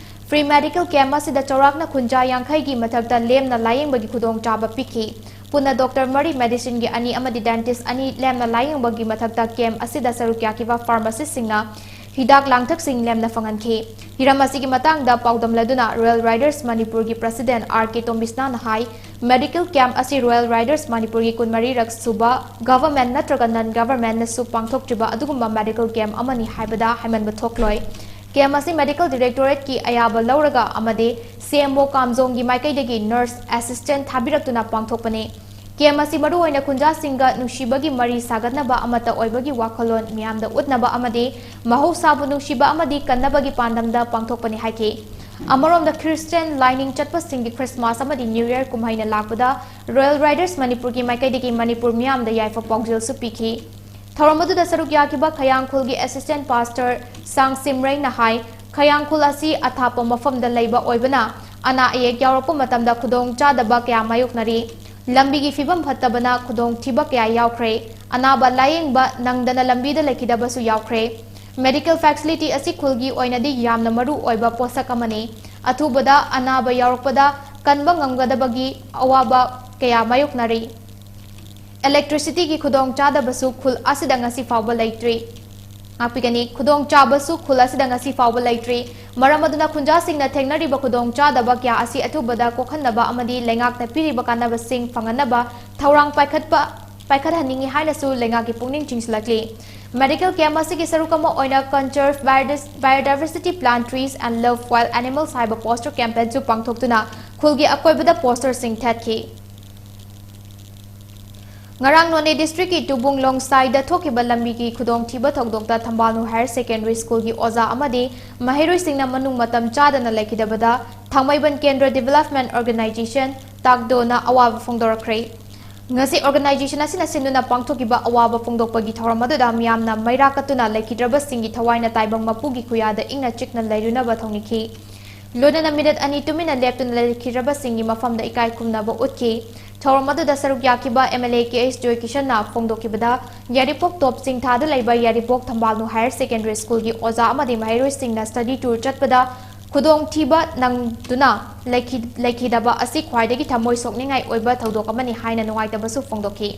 Free medical camp ꯑꯁꯤꯗ ꯆꯥꯎꯔꯥꯛꯅ ꯀꯨꯟꯖꯥ ꯌꯥꯡꯈꯩꯒꯤ ꯃꯊꯛꯇ ꯂꯦꯝꯅ ꯂꯥꯌꯦꯡꯕꯒꯤ ꯈꯨꯗꯣꯡꯆꯥꯕ ꯄꯤꯈꯤ꯫ ꯄꯨꯟꯅ doctor ꯃꯔꯤ, medicineꯒꯤ ꯑꯅꯤ ꯑꯃꯗꯤ dentist ꯑꯅꯤ ꯂꯦꯝꯅ ꯂꯥꯌꯦꯡꯕꯒꯤ ꯃꯊꯛꯇ camp ꯑꯁꯤꯗ ꯁꯔꯨꯛ ꯌꯥꯈꯤꯕ pharmacistꯁꯤꯡꯅ ꯍꯤꯗꯥꯛ ꯂꯥꯡꯊꯛꯁꯤꯡ ꯂꯦꯝꯅ ꯐꯪꯍꯟꯈꯤ꯫ ꯍꯤꯔꯝ ꯑꯁꯤꯒꯤ ꯃꯇꯥꯡꯗ ꯄꯥꯎꯗꯝꯂꯗꯨꯅ Royal Riders ꯃꯅꯤꯄꯨꯔꯒꯤ president ꯑꯥꯔ ꯀꯦ ꯇꯣꯝꯕꯤꯁꯅꯥꯅ ꯍꯥꯏ, medical camp ꯑꯁꯤ Royal Riders ꯃꯅꯤꯄꯨꯔꯒꯤ ꯀꯨꯟꯃꯔꯤꯔꯛ ꯁꯨꯕ government ꯅꯠꯇ꯭ꯔꯒ non governmentꯅꯁꯨ ꯄꯥꯡꯊꯣꯛꯇ꯭ꯔꯤꯕ ꯑꯗꯨꯒꯨꯝꯕ medical camp ꯑꯃꯅꯤ ꯍꯥꯏꯕꯗ ꯍꯥꯏꯃꯟꯕ ꯊꯣꯛꯂꯣꯏ꯫ Camp ꯑꯁꯤ medical directorateꯀꯤ ꯑꯌꯥꯕ ꯂꯧꯔꯒ ꯑꯃꯗꯤ ꯁꯤ ꯑꯦꯝ ꯑꯣ ꯀꯥꯝꯖꯣꯡꯒꯤ ꯃꯥꯏꯀꯩꯗꯒꯤ nurse assistant ꯊꯥꯕꯤꯔꯛꯇꯨꯅ ꯄꯥꯡꯊꯣꯛꯄꯅꯤ꯫ Camp ꯑꯁꯤ ꯃꯔꯨꯑꯣꯏꯅ ꯈꯨꯟꯖꯥꯁꯤꯡꯒ ꯅꯨꯡꯁꯤꯕꯒꯤ ꯃꯔꯤ ꯁꯥꯒꯠꯅꯕ, ꯑꯃꯠꯇ ꯑꯣꯏꯕꯒꯤ ꯋꯥꯈꯜꯂꯣꯟ ꯃꯤꯌꯥꯝꯗ ꯎꯠꯅꯕ ꯑꯃꯗꯤ ꯃꯍꯧꯁꯥꯕꯨ ꯅꯨꯡꯁꯤꯕ ꯑꯃꯗꯤ ꯀꯟꯅꯕꯒꯤ ꯄꯥꯟꯗꯝꯗ ꯄꯥꯡꯊꯣꯛꯄꯅꯤ ꯍꯥꯏꯈꯤ꯫ ꯑꯃꯔꯣꯝꯗ Christian ꯂꯥꯏꯅꯤꯡ ꯆꯠꯄꯁꯤꯡꯒꯤ Christmas ꯑꯃꯗꯤ New Year ꯀꯨꯝꯍꯩꯅ ꯂꯥꯛꯄꯗ Royal Riders ꯃꯅꯤꯄꯨꯔꯒꯤ ꯃꯥꯏꯀꯩꯗꯒꯤ ꯃꯅꯤꯄꯨꯔ ꯃꯤꯌꯥꯝꯗ ꯌꯥꯏꯐ ꯄꯥꯎꯖꯦꯜꯁꯨ ꯄꯤꯈꯤ꯫ ꯊꯧꯔꯝ ꯑꯗꯨꯗ ꯁꯔꯨꯛ ꯌꯥꯈꯤꯕ ꯈꯌꯥꯡ ꯈꯨꯜꯒꯤ assistant pastor ꯁꯥꯡꯁꯤꯝꯔꯩꯅ ꯍꯥꯏ, ꯈꯌꯥꯡ ꯈꯨꯜ ꯑꯁꯤ ꯑꯊꯥꯞꯄ ꯃꯐꯝꯗ ꯂꯩꯕ ꯑꯣꯏꯕꯅ ꯑꯅꯥ ꯑꯌꯦꯛ ꯌꯥꯎꯔꯛꯄ ꯃꯇꯝꯗ ꯈꯨꯗꯣꯡ ꯆꯥꯗꯕ ꯀꯌꯥ ꯃꯥꯌꯣꯛꯅꯔꯤ꯫ ꯂꯝꯕꯤꯒꯤ ꯐꯤꯕꯝ ꯐꯠꯇꯕꯅ ꯈꯨꯗꯣꯡꯊꯤꯕ ꯀꯌꯥ ꯌꯥꯎꯈ꯭ꯔꯦ꯫ ꯑꯅꯥꯕ ꯂꯥꯌꯦꯡꯕ ꯅꯪꯗꯅ ꯂꯝꯕꯤꯗ ꯂꯩꯈꯤꯗꯕꯁꯨ ꯌꯥꯎꯈ꯭ꯔꯦ꯫ Medical facility ꯑꯁꯤ ꯈꯨꯜꯒꯤ ꯑꯣꯏꯅꯗꯤ ꯌꯥꯝꯅ ꯃꯔꯨ ꯑꯣꯏꯕ ꯄꯣꯠꯁꯛ ꯑꯃꯅꯤ꯫ ꯑꯊꯨꯕꯗ ꯑꯅꯥꯕ ꯌꯥꯎꯔꯛꯄꯗ ꯀꯟꯕ ꯉꯝꯒꯗꯕꯒꯤ ꯑꯋꯥꯕ ꯀꯌꯥ ꯃꯥꯌꯣꯛꯅꯔꯤ꯫ Electricityꯒꯤ ꯈꯨꯗꯣꯡ ꯆꯥꯗꯕꯁꯨ ꯈꯨꯜ ꯑꯁꯤꯗ ꯉꯁꯤ ꯐꯥꯎꯕ ꯂꯩꯇ꯭ꯔꯤ꯫ ꯉꯥꯛꯄꯤꯒꯅꯤ, ꯈꯨꯗꯣꯡ ꯆꯥꯕꯁꯨ ꯈꯨꯜ ꯑꯁꯤꯗ ꯉꯁꯤ ꯐꯥꯎꯕ ꯂꯩꯇ꯭ꯔꯤ꯫ ꯃꯔꯝ ꯑꯗꯨꯅ ꯈꯨꯟꯖꯥꯁꯤꯡꯅ ꯊꯦꯡꯅꯔꯤꯕ ꯈꯨꯗꯣꯡ ꯆꯥꯗꯕ ꯀꯌꯥ ꯑꯁꯤ ꯑꯊꯨꯕꯗ ꯀꯣꯛꯍꯟꯅꯕ ꯑꯃꯗꯤ ꯂꯩꯉꯥꯛꯅ ꯄꯤꯔꯤꯕ ꯀꯥꯟꯅꯕꯁꯤꯡ ꯐꯪꯍꯟꯅꯕ ꯊꯧꯔꯥꯡ ꯄꯥꯏꯈꯠꯄ ꯄꯥꯏꯈꯠꯍꯟꯅꯤꯡꯏ ꯍꯥꯏꯅꯁꯨ ꯂꯩꯉꯥꯛꯀꯤ ꯄꯨꯛꯅꯤꯡ ꯆꯤꯡꯁꯤꯜꯂꯛꯂꯤ꯫ Medical camp ꯑꯁꯤꯒꯤ ꯁꯔꯨꯛ ꯑꯃ ꯑꯣꯏꯅ Conserve Biodiversity, Plant Trees and Love Wild Animals ꯍꯥꯏꯕ poster campaign ꯁꯨ ꯄꯥꯡꯊꯣꯛꯇꯨꯅ ꯈꯨꯜꯒꯤ ꯑꯀꯣꯏꯕꯗ poster ꯁꯤꯡ ꯊꯦꯠꯈꯤ꯫ ꯉꯔꯥꯡ ꯅꯣꯅꯦ district ꯀꯤ ꯇꯨꯕꯨꯡ ꯂꯣꯡꯁꯥꯏꯗ ꯊꯣꯛꯈꯤꯕ ꯂꯝꯕꯤꯒꯤ ꯈꯨꯗꯣꯡꯊꯤꯕ ꯊꯧꯗꯣꯛꯇ ꯊꯝꯕꯥꯜꯅꯨ Higher Secondary School ꯒꯤ ꯑꯣꯖꯥ ꯑꯃꯗꯤ ꯃꯍꯩꯔꯣꯏꯁꯤꯡꯅ ꯃꯅꯨꯡ ꯃꯇꯝ ꯆꯥꯗꯅ ꯂꯩꯈꯤꯗꯕꯗ ꯊꯥꯡꯃꯩꯕꯟ ꯀꯦꯟꯗ꯭ꯔ Development Organisation, ꯇꯥꯛꯗꯣꯅ ꯑꯋꯥꯕ ꯐꯣꯡꯗꯣꯔꯛꯈ꯭ꯔꯦ꯫ ꯉꯁꯤ organisation ꯑꯁꯤꯅ ꯁꯤꯟꯗꯨꯅ ꯄꯥꯡꯊꯣꯛꯈꯤꯕ ꯑꯋꯥꯕ ꯐꯣꯡꯗꯣꯛꯄꯒꯤ ꯊꯧꯔꯝ ꯑꯗꯨꯗ ꯃꯤꯌꯥꯝꯅ ꯃꯩꯔꯥ ꯀꯠꯇꯨꯅ ꯂꯩꯈꯤꯗ꯭ꯔꯕꯁꯤꯡꯒꯤ ꯊꯋꯥꯏꯅ ꯇꯥꯏꯕꯪ ꯃꯄꯨꯒꯤ ꯈꯨꯌꯥꯗ ꯏꯪꯅ ꯆꯤꯛꯅ ꯂꯩꯔꯨꯅꯕ ꯊꯧꯅꯤꯈꯤ꯫ ꯂꯣꯏꯅꯅ minute ꯑꯅꯤ ꯇꯨꯃꯤꯟꯅ ꯂꯦꯞꯇꯨꯅ ꯂꯩꯈꯤꯗ꯭ꯔꯕꯁꯤꯡꯒꯤ ꯃꯐꯝꯗ ꯏꯀꯥꯏ ꯈꯨꯝꯅꯕ ꯎꯠꯈꯤ꯫ ꯊꯧꯔꯝ ꯑꯗꯨꯗ ꯁꯔꯨꯛ ꯌꯥꯈꯤꯕ M L A ꯀꯦ ꯑꯦꯁ ꯖꯣꯏꯀꯤꯁꯟꯅ ꯐꯣꯡꯗꯣꯛꯈꯤꯕꯗ, ꯌꯥꯏꯔꯤꯄꯣꯛ ꯇꯣꯞ ꯆꯤꯡꯊꯥꯗ ꯂꯩꯕ ꯌꯥꯏꯔꯤꯄꯣꯛ ꯊꯝꯕꯥꯜꯅꯨ Higher Secondary School ꯒꯤ ꯑꯣꯖꯥ ꯑꯃꯗꯤ ꯃꯍꯩꯔꯣꯏꯁꯤꯡꯅ study tour ꯆꯠꯄꯗ ꯈꯨꯗꯣꯡꯊꯤꯕ ꯅꯪꯗꯨꯅ ꯂꯩꯈꯤ-, ꯂꯩꯈꯤꯗꯕ ꯑꯁꯤ ꯈ꯭ꯋꯥꯏꯗꯒꯤ ꯊꯃꯣꯏ ꯁꯣꯛꯅꯤꯡꯉꯥꯏ ꯑꯣꯏꯕ ꯊꯧꯗꯣꯛ ꯑꯃꯅꯤ ꯍꯥꯏꯅ ꯅꯨꯡꯉꯥꯏꯇꯕꯁꯨ ꯐꯣꯡꯗꯣꯛꯈꯤ꯫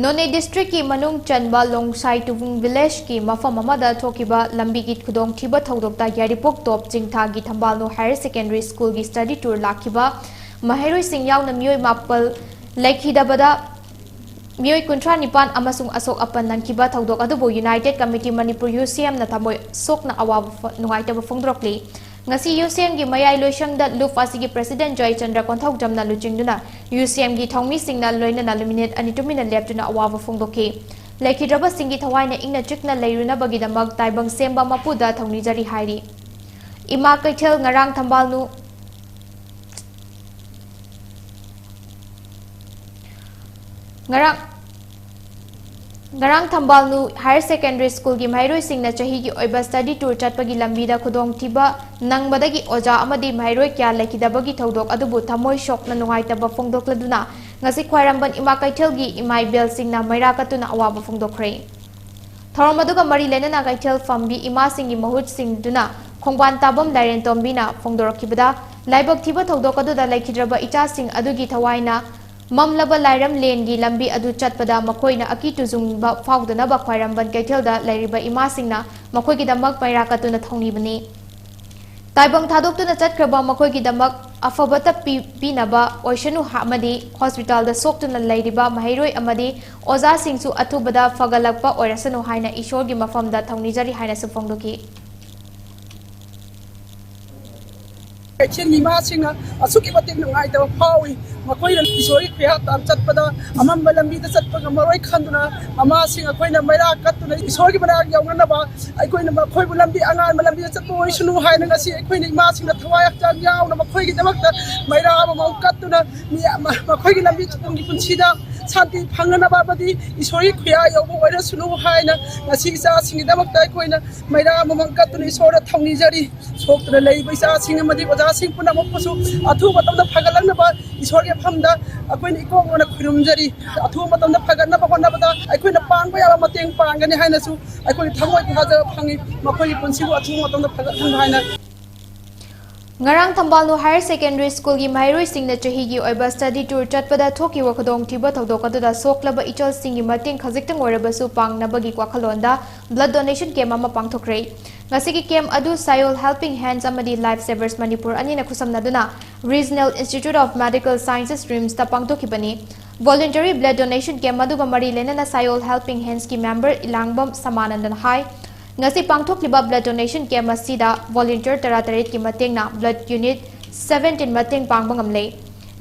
ꯅꯣꯅꯦ district ꯀꯤ ꯃꯅꯨꯡ ꯆꯟꯕ ꯂꯣꯡꯁꯥꯏ ꯇꯨꯕꯨꯡ village ꯀꯤ ꯃꯐꯝ ꯑꯃꯗ ꯊꯣꯛꯈꯤꯕ ꯂꯝꯕꯤꯒꯤ ꯈꯨꯗꯣꯡꯊꯤꯕ ꯊꯧꯗꯣꯛꯇ ꯌꯥꯏꯔꯤꯄꯣꯛ ꯇꯣꯞ ꯆꯤꯡꯊꯥꯒꯤ ꯊꯝꯕꯥꯜꯅꯨ Higher Secondary School ꯒꯤ study tour ꯂꯥꯛꯈꯤꯕ ꯃꯍꯩꯔꯣꯏꯁꯤꯡ ꯌꯥꯎꯅ ꯃꯤꯑꯣꯏ ꯃꯥꯄꯜ ꯂꯩꯈꯤꯗꯕꯗ ꯃꯤꯑꯣꯏ ꯀꯨꯟꯊ꯭ꯔꯥ ꯅꯤꯄꯥꯟ ꯑꯃꯁꯨꯡ ꯑꯁꯣꯛ ꯑꯄꯟ ꯅꯪꯈꯤꯕ ꯊꯧꯗꯣꯛ ꯑꯗꯨꯕꯨ United Committee Manipur, U C M ꯅ ꯊꯃꯣꯏ ꯁꯣꯛꯅ ꯑꯋꯥꯕ ꯐ-, ꯅꯨꯡꯉꯥꯏꯇꯕ ꯐꯣꯡꯗꯣꯔꯛꯂꯤ꯫ ꯉꯁꯤ U C M ꯒꯤ ꯃꯌꯥꯏ ꯂꯣꯏꯁꯪꯗ ꯂꯨꯞ ꯑꯁꯤꯒꯤ president ꯖꯌꯆꯟꯗ꯭ꯔ ꯀꯣꯟꯊꯧꯖꯝꯅ ꯂꯨꯆꯤꯡꯗꯨꯅ U C M ꯒꯤ ꯊꯧꯃꯤꯁꯤꯡꯅ ꯂꯣꯏꯅꯅ minute ꯑꯅꯤ ꯇꯨꯃꯤꯟꯅ ꯂꯦꯞꯇꯨꯅ ꯑꯋꯥꯕ ꯐꯣꯡꯗꯣꯛꯈꯤ꯫ ꯂꯩꯈꯤꯗ꯭ꯔꯕꯁꯤꯡꯒꯤ ꯊꯋꯥꯏꯅ ꯏꯪꯅ ꯆꯤꯛꯅ ꯂꯩꯔꯨꯅꯕꯒꯤꯗꯃꯛ ꯇꯥꯏꯕꯪ ꯁꯦꯝꯕ ꯃꯄꯨꯗ ꯊꯧꯅꯤꯖꯔꯤ ꯍꯥꯏꯔꯤ꯫ ꯏꯃꯥ ꯀꯩꯊꯦꯜ ꯉꯔꯥꯡ ꯊꯝꯕꯥꯜꯅꯨ ꯉꯔꯥꯡ, ꯉꯔꯥꯡ ꯊꯝꯕꯥꯜꯅꯨ Higher Secondary School ꯒꯤ ꯃꯍꯩꯔꯣꯏꯁꯤꯡꯅ ꯆꯍꯤꯒꯤ ꯑꯣꯏꯕ study tour ꯆꯠꯄꯒꯤ ꯂꯝꯕꯤꯗ ꯈꯨꯗꯣꯡꯊꯤꯕ ꯅꯪꯕꯗꯒꯤ ꯑꯣꯖꯥ ꯑꯃꯗꯤ ꯃꯍꯩꯔꯣꯏ ꯀꯌꯥ ꯂꯩꯈꯤꯗꯕꯒꯤ ꯊꯧꯗꯣꯛ ꯑꯗꯨꯕꯨ ꯊꯃꯣꯏ ꯁꯣꯛꯅ ꯅꯨꯡꯉꯥꯏꯇꯕ ꯐꯣꯡꯗꯣꯛꯂꯗꯨꯅ ꯉꯁꯤ ꯈ꯭ꯋꯥꯏꯔꯝꯕꯟ ꯏꯃꯥ ꯀꯩꯊꯦꯜꯒꯤ ꯏꯃꯥ ꯏꯕꯦꯜꯁꯤꯡꯅ ꯃꯩꯔꯥ ꯀꯠꯇꯨꯅ ꯑꯋꯥꯕ ꯐꯣꯡꯗꯣꯛꯈ꯭ꯔꯦ꯫ ꯊꯧꯔꯝ ꯑꯗꯨꯒ ꯃꯔꯤ ꯂꯩꯅꯅ ꯀꯩꯊꯦꯜ ꯐꯝꯕꯤ ꯏꯃꯥꯁꯤꯡꯒꯤ ꯃꯍꯨꯠ ꯁꯤꯟꯗꯨꯅ ꯈꯣꯡꯕꯥꯟ ꯇꯥꯕꯝ ꯂꯥꯏꯔꯦꯟꯇꯣꯝꯕꯤꯅ ꯐꯣꯡꯗꯣꯔꯛꯈꯤꯕꯗ, ꯂꯥꯏꯕꯛ ꯊꯤꯕ ꯊꯧꯗꯣꯛ ꯑꯗꯨꯗ ꯂꯩꯈꯤꯗ꯭ꯔꯕ ꯏꯆꯥꯁꯤꯡ ꯑꯗꯨꯒꯤ ꯊꯋꯥꯏꯅ ꯃꯝꯂꯕ ꯂꯥꯏꯔꯝꯂꯦꯟꯒꯤ ꯂꯝꯕꯤ ꯑꯗꯨ ꯆꯠꯄꯗ ꯃꯈꯣꯏꯅ ꯑꯀꯤ ꯇꯨꯖꯨꯡꯕ ꯐꯥꯎꯗꯅꯕ ꯈ꯭ꯋꯥꯏꯔꯝꯕꯟ ꯀꯩꯊꯦꯜꯗ ꯂꯩꯔꯤꯕ ꯏꯃꯥꯁꯤꯡꯅ ꯃꯈꯣꯏꯒꯤꯗꯃꯛ ꯃꯩꯔꯥ ꯀꯠꯇꯨꯅ ꯊꯧꯅꯤꯕꯅꯤ꯫ ꯇꯥꯏꯕꯪ ꯊꯥꯗꯣꯛꯇꯨꯅ ꯆꯠꯈ꯭ꯔꯕ ꯃꯈꯣꯏꯒꯤꯗꯃꯛ ꯑꯐꯕꯇ ꯄꯤ-, ꯄꯤꯅꯕ ꯑꯣꯏꯁꯅꯨ ꯍꯥ-, ꯑꯃꯗꯤ ꯍꯣꯁꯄꯤꯇꯥꯜꯗ ꯁꯣꯛꯇꯨꯅ ꯂꯩꯔꯤꯕ ꯃꯍꯩꯔꯣꯏ ꯑꯃꯗꯤ ꯑꯣꯖꯥꯁꯤꯡꯁꯨ ꯑꯊꯨꯕꯗ ꯐꯒꯠꯂꯛꯄ ꯑꯣꯏꯔꯁꯅꯨ ꯍꯥꯏꯅ ꯏꯁꯣꯔꯒꯤ ꯃꯐꯝꯗ ꯊꯧꯅꯤꯖꯔꯤ ꯍꯥꯏꯅꯁꯨ ꯐꯣꯡꯗꯣꯛꯈꯤ꯫ ꯀꯩꯊꯦꯜꯒꯤ ꯏꯃꯥꯁꯤꯡꯅ ꯑꯁꯨꯛꯀꯤ ꯃꯇꯤꯛ ꯅꯨꯡꯉꯥꯏꯇꯕ ꯐꯥꯎꯏ꯫ ꯃꯈꯣꯏꯅ ꯏꯁꯣꯔꯒꯤ ꯈꯨꯌꯥ ꯇꯥꯟ ꯆꯠꯄꯗ, ꯑꯃꯝꯕ ꯂꯝꯕꯤꯗ ꯆꯠꯄ ꯉꯝꯃꯔꯣꯏ ꯈꯟꯗꯨꯅ, ꯃꯃꯥꯁꯤꯡ ꯑꯩꯈꯣꯏꯅ ꯃꯩꯔꯥ ꯀꯠꯇꯨꯅ ꯏꯁꯣꯔꯒꯤ ꯃꯅꯥꯛ ꯌꯧꯅꯅꯕ, ꯑꯩꯈꯣꯏꯅ ꯃꯈꯣꯏꯕꯨ ꯂꯝꯕꯤ, ꯑꯉꯥꯟꯕ ꯂꯝꯕꯤꯗ ꯆꯠꯄ ꯑꯣꯏꯁꯅꯨ ꯍꯥꯏꯅ ꯉꯁꯤ ꯑꯩꯈꯣꯏꯅ ꯏꯃꯥꯁꯤꯡꯅ ꯊꯋꯥꯏ ꯍꯛꯆꯥꯡ ꯌꯥꯎꯅ ꯃꯈꯣꯏꯒꯤꯗꯃꯛꯇ ꯃꯩꯔꯥ ꯑꯃꯃꯝ ꯀꯠꯇꯨꯅ, ꯃꯤ ꯑꯃ-, ꯃꯈꯣꯏꯒꯤ ꯂꯝꯕꯤ ꯇꯨꯡꯒꯤ ꯄꯨꯟꯁꯤꯗ ꯁꯥꯟꯇꯤ ꯐꯪꯅꯅꯕ ꯑꯃꯗꯤ ꯏꯁꯣꯔꯒꯤ ꯈꯨꯌꯥ ꯌꯧꯕ ꯑꯣꯏꯔꯁꯅꯨ ꯍꯥꯏꯅ ꯉꯁꯤ ꯏꯆꯥꯁꯤꯡꯒꯤꯗꯃꯛꯇ ꯑꯩꯈꯣꯏꯅ ꯃꯩꯔꯥ ꯑꯃꯃꯝ ꯀꯠꯇꯨꯅ ꯏꯁꯣꯔꯗ ꯊꯧꯅꯤꯖꯔꯤ꯫ ꯁꯣꯛꯇꯨꯅ ꯂꯩꯔꯤꯕ ꯏꯆꯥꯁꯤꯡ ꯑꯃꯗꯤ ꯑꯣꯖꯥꯁꯤꯡ ꯄꯨꯝꯅꯃꯛꯄꯨꯁꯨ ꯑꯊꯨꯕ ꯃꯇꯝꯗ ꯐꯒꯠꯂꯛꯅꯕ ꯏꯁꯣꯔꯒꯤ ꯃꯐꯝꯗ ꯑꯩꯈꯣꯏꯅ ꯏꯀꯣꯛ ꯂꯣꯟꯅ ꯈꯨꯔꯨꯝꯖꯔꯤ꯫ ꯑꯊꯨꯕ ꯃꯇꯝꯗ ꯐꯒꯠꯅꯕ ꯍꯣꯠꯅꯕꯗ ꯑꯩꯈꯣꯏꯅ ꯄꯥꯡꯕ ꯌꯥꯕ ꯃꯇꯦꯡ ꯄꯥꯡꯒꯅꯤ ꯍꯥꯏꯅꯁꯨ ꯑꯩꯈꯣꯏꯒꯤ ꯊꯃꯣꯏ ꯊꯥꯖꯕ ꯐꯪꯏ꯫ ꯃꯈꯣꯏꯒꯤ ꯄꯨꯟꯁꯤꯕꯨ ꯑꯊꯨꯕ ꯃꯇꯝꯗ ꯐꯒꯠꯍꯟꯕ ꯍꯥꯏꯅ꯫ ꯉꯔꯥꯡ ꯊꯝꯕꯥꯜꯅꯨ ꯍꯥꯌꯔ ꯁꯦꯀꯦꯟꯗꯔꯤ ꯁ꯭ꯀꯨꯜꯒꯤ ꯃꯍꯩꯔꯣꯏꯁꯤꯡꯅ ꯆꯍꯤꯒꯤ ꯑꯣꯏꯕ ꯁ꯭ꯇꯗꯤ ꯇꯨꯔ ꯆꯠꯄꯗ ꯊꯣꯛꯈꯤꯕ ꯈꯨꯗꯣꯡꯊꯤꯕ ꯊꯧꯗꯣꯛ ꯑꯗꯨꯗ ꯁꯣꯛꯂꯕ ꯏꯆꯜꯁꯤꯡꯒꯤ ꯃꯇꯦꯡ ꯈꯖꯤꯛꯇꯪ ꯑꯣꯏꯔꯕꯁꯨ ꯄꯥꯡꯅꯕꯒꯤ ꯋꯥꯈꯜꯂꯣꯟꯗ ꯕ꯭ꯂꯗ ꯗꯣꯅꯦꯁꯟ ꯀꯦꯝꯞ ꯑꯃ ꯄꯥꯡꯊꯣꯛꯈ꯭ꯔꯦ꯫ ꯉꯁꯤꯒꯤ ꯀꯦꯝꯞ ꯑꯗꯨ ꯁꯥꯌꯣꯜ ꯍꯦꯜꯄꯤꯡ ꯍꯦꯟꯁ ꯑꯃꯗꯤ ꯂꯥꯏꯐ ꯁꯦꯚꯔꯁ ꯃꯅꯤꯄꯨꯔ ꯑꯅꯤꯅ ꯈꯨꯠꯁꯝꯅꯗꯨꯅ regional institute of medical sciences, ꯔꯤꯝꯁꯇ ꯄꯥꯡꯊꯣꯛꯈꯤꯕꯅꯤ꯫ ꯚꯣꯂꯨꯟꯇꯔꯤ ꯕ꯭ꯂꯗ ꯗꯣꯅꯦꯁꯟ ꯀꯦꯝꯞ ꯑꯗꯨꯒ ꯃꯔꯤ ꯂꯩꯅꯅ ꯁꯥꯌꯣꯜ ꯍꯦꯜꯄꯤꯡ ꯍꯦꯟꯁꯀꯤ ꯃꯦꯝꯕꯔ ꯏꯂꯥꯡꯕꯝ ꯁꯃꯥꯅꯟꯗꯟ ꯍꯥꯏ, ꯉꯁꯤ ꯄꯥꯡꯊꯣꯛꯂꯤꯕ ꯕ꯭ꯂꯗ ꯗꯣꯅꯦꯁꯟ ꯀꯦꯝꯞ ꯑꯁꯤꯗ ꯚꯣꯂꯨꯟꯇꯤꯌꯔ ꯇꯔꯥꯇꯔꯦꯠꯀꯤ ꯃꯇꯦꯡꯅ ꯕ꯭ꯂꯗ ꯌꯨꯅꯤꯠ ꯁꯚꯦꯟꯇꯤꯟ ꯃꯇꯦꯡ ꯄꯥꯡꯕ ꯉꯝꯂꯦ꯫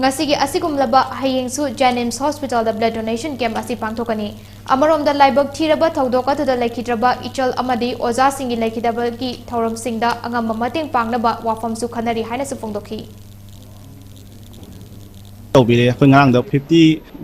ꯉꯁꯤꯒꯤ ꯑꯁꯤꯒꯨꯝꯂꯕ ꯍꯌꯦꯡꯁꯨ ꯖꯦꯅꯤꯝꯁ ꯍꯣꯁꯄꯤꯇꯥꯜꯗ ꯕ꯭ꯂꯗ ꯗꯣꯅꯦꯁꯟ ꯀꯦꯝꯞ ꯑꯁꯤ ꯄꯥꯡꯊꯣꯛꯀꯅꯤ꯫ ꯑꯃꯔꯣꯝꯗ ꯂꯥꯏꯕꯛ ꯊꯤꯔꯕ ꯊꯧꯗꯣꯛ ꯑꯗꯨꯗ ꯂꯩꯈꯤꯗ꯭ꯔꯕ ꯏꯆꯜ ꯑꯃꯗꯤ ꯑꯣꯖꯥꯁꯤꯡꯒꯤ ꯂꯩꯈꯤꯗꯕꯒꯤ ꯊꯧꯔꯝꯁꯤꯡꯗ ꯑꯉꯝꯕ ꯃꯇꯦꯡ ꯄꯥꯡꯅꯕ ꯋꯥꯐꯝꯁꯨ ꯈꯟꯅꯔꯤ ꯍꯥꯏꯅꯁꯨ ꯐꯣꯡꯗꯣꯛꯈꯤ꯫ ꯇꯧꯕꯤꯔꯦ꯫ ꯑꯩꯈꯣꯏ ꯉꯔꯥꯡꯗ ꯐꯤꯐꯇꯤ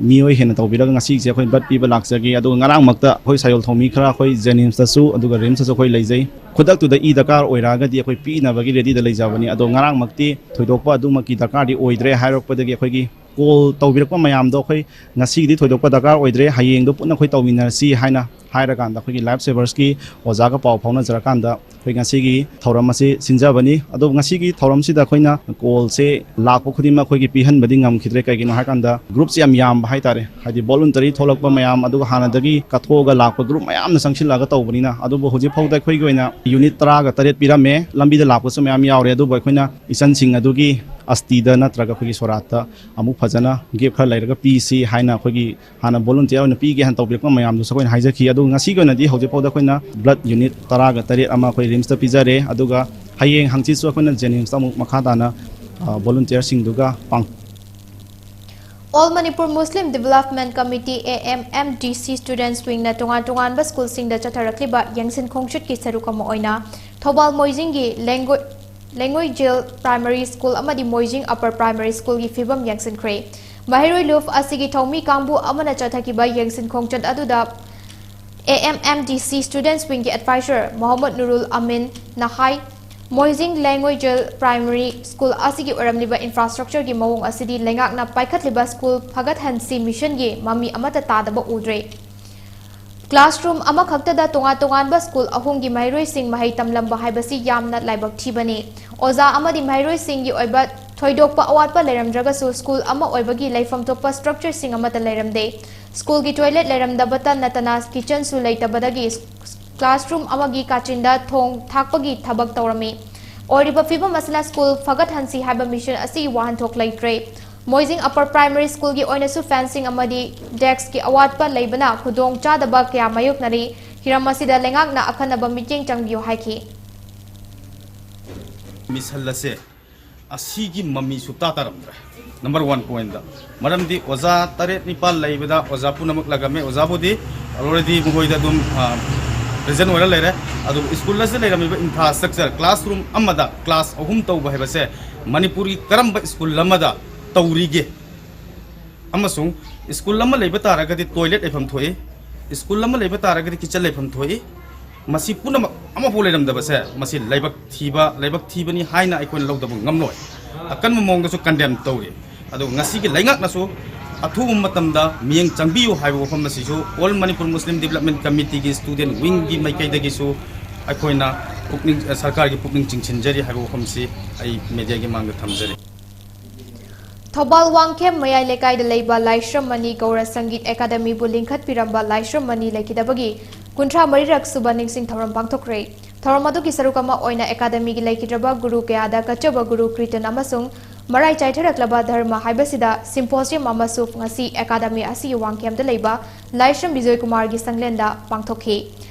ꯃꯤꯑꯣꯏ ꯍꯦꯟꯅ ꯇꯧꯕꯤꯔꯒ ꯉꯁꯤꯁꯦ ꯑꯩꯈꯣꯏ ꯕ꯭ꯂꯗ ꯄꯤꯕ ꯂꯥꯛꯆꯈꯤ꯫ ꯑꯗꯨꯒ ꯉꯔꯥꯡꯃꯛꯇ ꯑꯩꯈꯣꯏ ꯁꯥꯌꯣꯜ ꯊꯧꯃꯤ ꯈꯔ ꯑꯩꯈꯣꯏ ꯖꯦꯅꯤꯝꯁꯇꯁꯨ ꯑꯗꯨꯒ ꯔꯤꯝꯁꯇꯁꯨ ꯑꯩꯈꯣꯏ ꯂꯩꯖꯩ꯫ ꯈꯨꯗꯛꯇꯨꯗ ꯏ ꯗꯔꯀꯥꯔ ꯑꯣꯏꯔꯛꯑꯒꯗꯤ ꯑꯩꯈꯣꯏ ꯄꯤꯅꯕꯒꯤ ꯔꯦꯗꯤꯗ ꯂꯩꯖꯕꯅꯤ꯫ ꯑꯗꯣ ꯉꯔꯥꯡꯃꯛꯇꯤ ꯊꯣꯏꯗꯣꯛꯄ ꯑꯗꯨꯃꯛꯀꯤ ꯗꯔꯀꯥꯔꯗꯤ ꯑꯣꯏꯗ꯭ꯔꯦ ꯍꯥꯏꯔꯛꯄꯗꯒꯤ ꯑꯩꯈꯣꯏꯒꯤ ꯀꯣꯜ ꯇꯧꯕꯤꯔꯛꯄ ꯃꯌꯥꯝꯗꯣ ꯑꯩꯈꯣꯏ ꯉꯁꯤꯒꯤꯗꯤ ꯊꯣꯏꯗꯣꯛꯄ ꯗꯔꯀꯥꯔ ꯑꯣꯏꯗ꯭ꯔꯦ, ꯍꯌꯦꯡꯗꯣ ꯄꯨꯟꯅ ꯑꯩꯈꯣꯏ ꯇꯧꯃꯤꯟꯅꯔꯁꯤ ꯍꯥꯏꯅ ꯍꯥꯏꯔꯀꯥꯟꯗ ꯑꯩꯈꯣꯏꯒꯤ ꯂꯥꯏꯐ ꯁꯦꯚꯔꯁꯀꯤ ꯑꯣꯖꯥꯒ ꯄꯥꯎ ꯐꯥꯎꯅꯖꯔꯀꯥꯟꯗ ꯑꯩꯈꯣꯏ ꯉꯁꯤꯒꯤ ꯊꯧꯔꯝ ꯑꯁꯤ ꯁꯤꯟꯖꯕꯅꯤ꯫ ꯑꯗꯣ ꯉꯁꯤꯒꯤ ꯊꯧꯔꯝꯁꯤꯗ ꯑꯩꯈꯣꯏꯅ ꯀꯣꯜꯁꯦ ꯂꯥꯛꯄ ꯈꯨꯗꯤꯡꯃꯛ ꯑꯩꯈꯣꯏꯒꯤ ꯄꯤꯍꯟꯕꯗꯤ ꯉꯝꯈꯤꯗ꯭ꯔꯦ꯫ ꯀꯩꯒꯤꯅꯣ ꯍꯥꯏꯀꯥꯟꯗ ꯒ꯭ꯔꯨꯞꯁꯦ ꯌꯥꯝ ꯌꯥꯝꯕ ꯍꯥꯏꯇꯥꯔꯦ꯫ ꯍꯥꯏꯗꯤ ꯚꯣꯂꯨꯟꯇꯔꯤ ꯊꯣꯛꯂꯛꯄ ꯃꯌꯥꯝ, ꯑꯗꯨꯒ ꯍꯥꯟꯅꯗꯒꯤ ꯀꯠꯊꯣꯛꯑꯒ ꯂꯥꯛꯄ ꯒ꯭ꯔꯨꯞ ꯃꯌꯥꯝꯅ ꯆꯪꯁꯤꯜꯂꯛꯑꯒ ꯇꯧꯕꯅꯤꯅ꯫ ꯑꯗꯨꯕꯨ ꯍꯧꯖꯤꯛ ꯐꯥꯎꯗ ꯑꯩꯈꯣꯏꯒꯤ ꯑꯣꯏꯅ ꯌꯨꯅꯤꯠ ꯇꯔꯥꯒ ꯇꯔꯦꯠ ꯄꯤꯔꯝꯃꯦ꯫ ꯂꯝꯕꯤꯗ ꯂꯥꯛꯄꯁꯨ ꯃꯌꯥꯝ ꯌꯥꯎꯔꯦ꯫ ꯑꯗꯨꯕꯨ ꯑꯩꯈꯣꯏꯅ ꯏꯆꯟꯁꯤꯡ ꯑꯗꯨꯒꯤ ꯑꯁꯇꯤꯗ ꯅꯠꯇ꯭ꯔꯒ ꯑꯩꯈꯣꯏꯒꯤ ꯁꯣꯔꯥꯠꯇ ꯑꯃꯨꯛ ꯐꯖꯅ ꯒꯦꯞ ꯈꯔ ꯂꯩꯔꯒ ꯄꯤꯁꯤ ꯍꯥꯏꯅ ꯑꯩꯈꯣꯏꯒꯤ ꯍꯥꯟꯅ ꯚꯣꯂꯨꯟꯇꯤꯌꯔ ꯑꯣꯏꯅ ꯄꯤꯒꯦ ꯍꯥꯏꯅ ꯇꯧꯕꯤꯔꯛꯄ ꯃꯌꯥꯝꯗꯨꯁꯨ ꯑꯩꯈꯣꯏꯅ ꯍꯥꯏꯖꯈꯤ꯫ ꯑꯗꯨ ꯉꯁꯤꯒꯤ ꯑꯣꯏꯅꯗꯤ ꯍꯧꯖꯤꯛ ꯐꯥꯎꯗ ꯑꯩꯈꯣꯏꯅ ꯕ꯭ꯂꯗ ꯌꯨꯅꯤꯠ ꯇꯔꯥꯒ ꯇꯔꯦꯠ ꯑꯃ ꯑꯩꯈꯣꯏ ꯔꯤꯝꯁꯇ ꯄꯤꯖꯔꯦ꯫ ꯑꯗꯨꯒ ꯍꯌꯦꯡ ꯍꯪꯆꯤꯠꯁꯨ ꯑꯩꯈꯣꯏꯅ ꯖꯦꯅꯤꯝꯁꯇ ꯑꯃꯨꯛ ꯃꯈꯥ ꯇꯥꯅ, ꯑ, ꯚꯣꯂꯨꯟꯇꯤꯌꯔꯁꯤꯡꯗꯨꯒ ꯄꯥꯡ- All Manipur Muslim Development Committee, A M M D C, Students Wingꯅ ꯇꯣꯉꯥꯟ ꯇꯣꯉꯥꯟꯕ ꯁ꯭ꯀꯨꯜꯁꯤꯡꯗ ꯆꯠꯊꯔꯛꯂꯤꯕ ꯌꯦꯡꯁꯤꯟ ꯈꯣꯡꯆꯠꯀꯤ ꯁꯔꯨꯛ ꯑꯃ ꯑꯣꯏꯅ ꯊꯧꯕꯥꯜ ꯃꯣꯏꯖꯤꯡꯒꯤ ꯂꯦꯡꯒꯣ-, ꯂꯦꯡꯉꯣꯏꯖꯦꯜ ꯄ꯭ꯔꯥꯏꯃꯔꯤ ꯁ꯭ꯀꯨꯜ ꯑꯃꯗꯤ ꯃꯣꯏꯖꯤꯡ ꯑꯄꯔ ꯄ꯭ꯔꯥꯏꯃꯔꯤ ꯁ꯭ꯀꯨꯜꯒꯤ ꯐꯤꯕꯝ ꯌꯦꯡꯁꯤꯟꯈ꯭ꯔꯦ꯫ ꯃꯍꯩꯔꯣꯏ ꯂꯨꯞ ꯑꯁꯤꯒꯤ ꯊꯧꯃꯤ ꯀꯥꯡꯕꯨ ꯑꯃꯅ ꯆꯠꯊꯈꯤꯕ ꯌꯦꯡꯁꯤꯟ ꯈꯣꯡꯆꯠ ꯑꯗꯨꯗ A M M D C Students Wingꯒꯤ ꯑꯦꯗꯚꯥꯏꯖꯔ ꯃꯣꯍꯝꯃꯗ ꯅꯨꯔꯨꯜ ꯑꯃꯤꯟꯅ ꯍꯥꯏ, ꯃꯣꯏꯖꯤꯡ ꯂꯦꯡꯉꯣꯏꯖꯦꯜ ꯄ꯭ꯔꯥꯏꯃꯔꯤ ꯁ꯭ꯀꯨꯜ ꯑꯁꯤꯒꯤ ꯑꯣꯏꯔꯝꯂꯤꯕ ꯏꯟꯐ꯭ꯔꯥꯁ꯭ꯇ꯭ꯔꯛꯆꯔꯒꯤ ꯃꯑꯣꯡ ꯑꯁꯤꯗꯤ ꯂꯩꯉꯥꯛꯅ ꯄꯥꯏꯈꯠꯂꯤꯕ ꯁ꯭ꯀꯨꯜ ꯐꯒꯠꯍꯟꯁꯤ ꯃꯤꯁꯟꯒꯤ ꯃꯃꯤ ꯑꯃꯠꯇ ꯇꯥꯗꯕ ꯎꯗ꯭ꯔꯦ꯫ ꯀ꯭ꯂꯥꯁꯔꯨꯝ ꯑꯃꯈꯛꯇꯗ ꯇꯣꯉꯥꯟ ꯇꯣꯉꯥꯟꯕ ꯁ꯭ꯀꯨꯜ ꯑꯍꯨꯝꯒꯤ ꯃꯍꯩꯔꯣꯏꯁꯤꯡ ꯃꯍꯩ ꯇꯝꯂꯝꯕ ꯍꯥꯏꯕꯁꯤ ꯌꯥꯝꯅ ꯂꯥꯏꯕꯛ ꯊꯤꯕꯅꯤ꯫ ꯑꯣꯖꯥ ꯑꯃꯗꯤ ꯃꯍꯩꯔꯣꯏꯁꯤꯡꯒꯤ ꯑꯣꯏꯕ ꯊꯣꯏꯗꯣꯛꯄ ꯑꯋꯥꯠꯄ ꯂꯩꯔꯝꯗ꯭ꯔꯒꯁꯨ ꯁ꯭ꯀꯨꯜ ꯑꯃ ꯑꯣꯏꯕꯒꯤ ꯂꯩꯐꯝ ꯊꯣꯛꯄ ꯁ꯭ꯇ꯭ꯔꯛꯆꯔꯁꯤꯡ ꯑꯃꯠꯇ ꯂꯩꯔꯝꯗꯦ꯫ ꯁ꯭ꯀꯨꯜꯒꯤ ꯇꯣꯏꯂꯦꯠ ꯂꯩꯔꯝꯗꯕꯇ ꯅꯠꯇꯅ ꯀꯤꯆꯟꯁꯨ ꯂꯩꯇꯕꯗꯒꯤ ꯀ꯭ꯂꯥꯁꯔꯨꯝ ꯑꯃꯒꯤ ꯀꯥꯆꯤꯟꯗ ꯊꯣꯡ ꯊꯥꯛꯄꯒꯤ ꯊꯕꯛ ꯇꯧꯔꯝꯃꯤ꯫ ꯑꯣꯏꯔꯤꯕ ꯐꯤꯕꯝ ꯑꯁꯤꯅ ꯁ꯭ꯀꯨꯜ ꯐꯒꯠꯍꯟꯁꯤ ꯍꯥꯏꯕ ꯃꯤꯁꯟ ꯑꯁꯤꯒꯤ ꯋꯥꯍꯟꯊꯣꯛ ꯂꯩꯇ꯭ꯔꯦ꯫ ꯃꯣꯏꯖꯤꯡ ꯑꯄꯔ ꯄ꯭ꯔꯥꯏꯃꯔꯤ ꯁ꯭ꯀꯨꯜꯒꯤ ꯑꯣꯏꯅꯁꯨ ꯐꯦꯟꯁꯤꯡ ꯑꯃꯗꯤ ꯗꯦꯛꯁꯀꯤ ꯑꯋꯥꯠꯄ ꯂꯩꯕꯅ ꯈꯨꯗꯣꯡ ꯆꯥꯗꯕ ꯀꯌꯥ ꯃꯥꯌꯣꯛꯅꯔꯤ꯫ ꯍꯤꯔꯝ ꯑꯁꯤꯗ ꯂꯩꯉꯥꯛꯅ ꯑꯈꯟꯅꯕ ꯃꯤꯠꯌꯦꯡ ꯆꯪꯕꯤꯌꯨ ꯍꯥꯏꯈꯤ꯫ ꯃꯤꯁꯟ ꯑꯁꯦ ꯑꯁꯤꯒꯤ ꯃꯃꯤ ꯁꯨꯛꯇꯥ ꯇꯥꯔꯝꯗ꯭ꯔꯦ꯫ ꯅꯝꯕꯔ ꯋꯥꯟ ꯄꯣꯏꯟꯗ, ꯃꯔꯝꯗꯤ ꯑꯣꯖꯥ ꯇꯔꯦꯠ ꯅꯤꯄꯥꯜ ꯂꯩꯕꯗ ꯑꯣꯖꯥ ꯄꯨꯝꯅꯃꯛ ꯂꯥꯛꯑꯝꯃꯦ꯫ ꯑꯣꯖꯥꯕꯨꯗꯤ already ꯃꯈꯣꯏꯗ ꯑꯗꯨꯝ, ꯑ, present ꯑꯣꯏꯔ ꯂꯩꯔꯦ꯫ ꯑꯗꯨꯕꯨ ꯁ꯭ꯀꯨꯜ ꯑꯁꯤꯗ ꯂꯩꯔꯝꯃꯤꯕ ꯏꯟꯐ꯭ꯔꯥꯁ꯭ꯇ꯭ꯔꯛꯆꯔ, ꯀ꯭ꯂꯥꯁꯔꯨꯝ ꯑꯃꯗ ꯀ꯭ꯂꯥꯁ ꯑꯍꯨꯝ ꯇꯧꯕ ꯍꯥꯏꯕꯁꯦ ꯃꯅꯤꯄꯨꯔꯒꯤ ꯀꯔꯝꯕ ꯁ꯭ꯀꯨꯜ ꯑꯃꯗ ꯇꯧꯔꯤꯒꯦ? ꯑꯃꯁꯨꯡ ꯁ꯭ꯀꯨꯜ ꯑꯃ ꯂꯩꯕ ꯇꯥꯔꯒꯗꯤ ꯇꯣꯏꯂꯦꯠ ꯂꯩꯐꯝ ꯊꯣꯛꯏ, ꯁ꯭ꯀꯨꯜ ꯑꯃ ꯂꯩꯕ ꯇꯥꯔꯒꯗꯤ ꯀꯤꯆꯟ ꯂꯩꯐꯝ ꯊꯣꯛꯏ꯫ ꯃꯁꯤ ꯄꯨꯝꯅꯃꯛ ꯑꯃꯐꯥꯎ ꯂꯩꯔꯝꯗꯕꯁꯦ, ꯃꯁꯤ ꯂꯥꯏꯕꯛ ꯊꯤꯕ, ꯂꯥꯏꯕꯛ ꯊꯤꯕꯅꯤ ꯍꯥꯏꯅ ꯑꯩꯈꯣꯏꯅ ꯂꯧꯗꯕ ꯉꯝꯂꯣꯏ꯫ ꯑꯀꯟꯕ ꯃꯑꯣꯡꯗꯁꯨ ꯀꯟꯗꯦꯝ ꯇꯧꯔꯤ꯫ ꯑꯗꯨꯒ ꯉꯁꯤꯒꯤ ꯂꯩꯉꯥꯛꯅꯁꯨ ꯑꯊꯨꯕ ꯃꯇꯝꯗ ꯃꯤꯠꯌꯦꯡ ꯆꯪꯕꯤꯌꯨ ꯍꯥꯏꯕ ꯋꯥꯐꯝ ꯑꯁꯤꯁꯨ All Manipur Muslim Development Committeeꯒꯤ student wingꯒꯤ ꯃꯥꯏꯀꯩꯗꯒꯤꯁꯨ ꯑꯩꯈꯣꯏꯅ ꯄꯨꯛꯅꯤꯡ, ꯁꯔꯀꯥꯔꯒꯤ ꯄꯨꯛꯅꯤꯡ ꯆꯤꯡꯁꯤꯟꯖꯔꯤ ꯍꯥꯏꯕ ꯋꯥꯐꯝꯁꯤ ꯑꯩ ꯃꯦꯗꯤꯌꯥꯒꯤ ꯃꯥꯡꯗ ꯊꯝꯖꯔꯤ꯫ ꯊꯧꯕꯥꯜ ꯋꯥꯡꯈꯦꯝ ꯃꯌꯥꯏ ꯂꯩꯀꯥꯏꯗ ꯂꯩꯕ ꯂꯥꯏꯁ꯭ꯔꯝ ꯃꯅꯤ ꯒꯧꯔ ꯁꯪꯒꯤꯠ ꯑꯦꯀꯥꯗꯃꯤꯕꯨ ꯂꯤꯡꯈꯠꯄꯤꯔꯝꯕ ꯂꯥꯏꯁ꯭ꯔꯝ ꯃꯅꯤ ꯂꯩꯈꯤꯗꯕꯒꯤ ꯀꯨꯟꯊ꯭ꯔꯥ ꯃꯔꯤꯔꯛ ꯁꯨꯕ ꯅꯤꯡꯁꯤꯡ ꯊꯧꯔꯝ ꯄꯥꯡꯊꯣꯛꯈ꯭ꯔꯦ꯫ ꯊꯧꯔꯝ ꯑꯗꯨꯒꯤ ꯁꯔꯨꯛ ꯑꯃ ꯑꯣꯏꯅ ꯑꯦꯀꯥꯗꯃꯤꯒꯤ ꯂꯩꯈꯤꯗ꯭ꯔꯕ ꯒꯨꯔꯨ ꯀꯌꯥꯗ ꯀꯠꯆꯕ ꯒꯨꯔꯨ ꯀ꯭ꯔꯤꯇꯟ ꯑꯃꯁꯨꯡ ꯃꯔꯥꯏ ꯆꯥꯏꯊꯔꯛꯂꯕ ꯙꯔꯃ ꯍꯥꯏꯕꯁꯤꯗ symposium ꯑꯃꯁꯨ ꯉꯁꯤ ꯑꯦꯀꯥꯗꯃꯤ ꯑꯁꯤꯒꯤ ꯋꯥꯡꯈꯦꯝꯗ ꯂꯩꯕ ꯂꯥꯏꯁ꯭ꯔꯝ ꯕꯤꯖꯣꯏ ꯀꯨꯃꯥꯔꯒꯤ ꯁꯪꯂꯦꯟꯗ ꯄꯥꯡꯊꯣꯛꯈꯤ꯫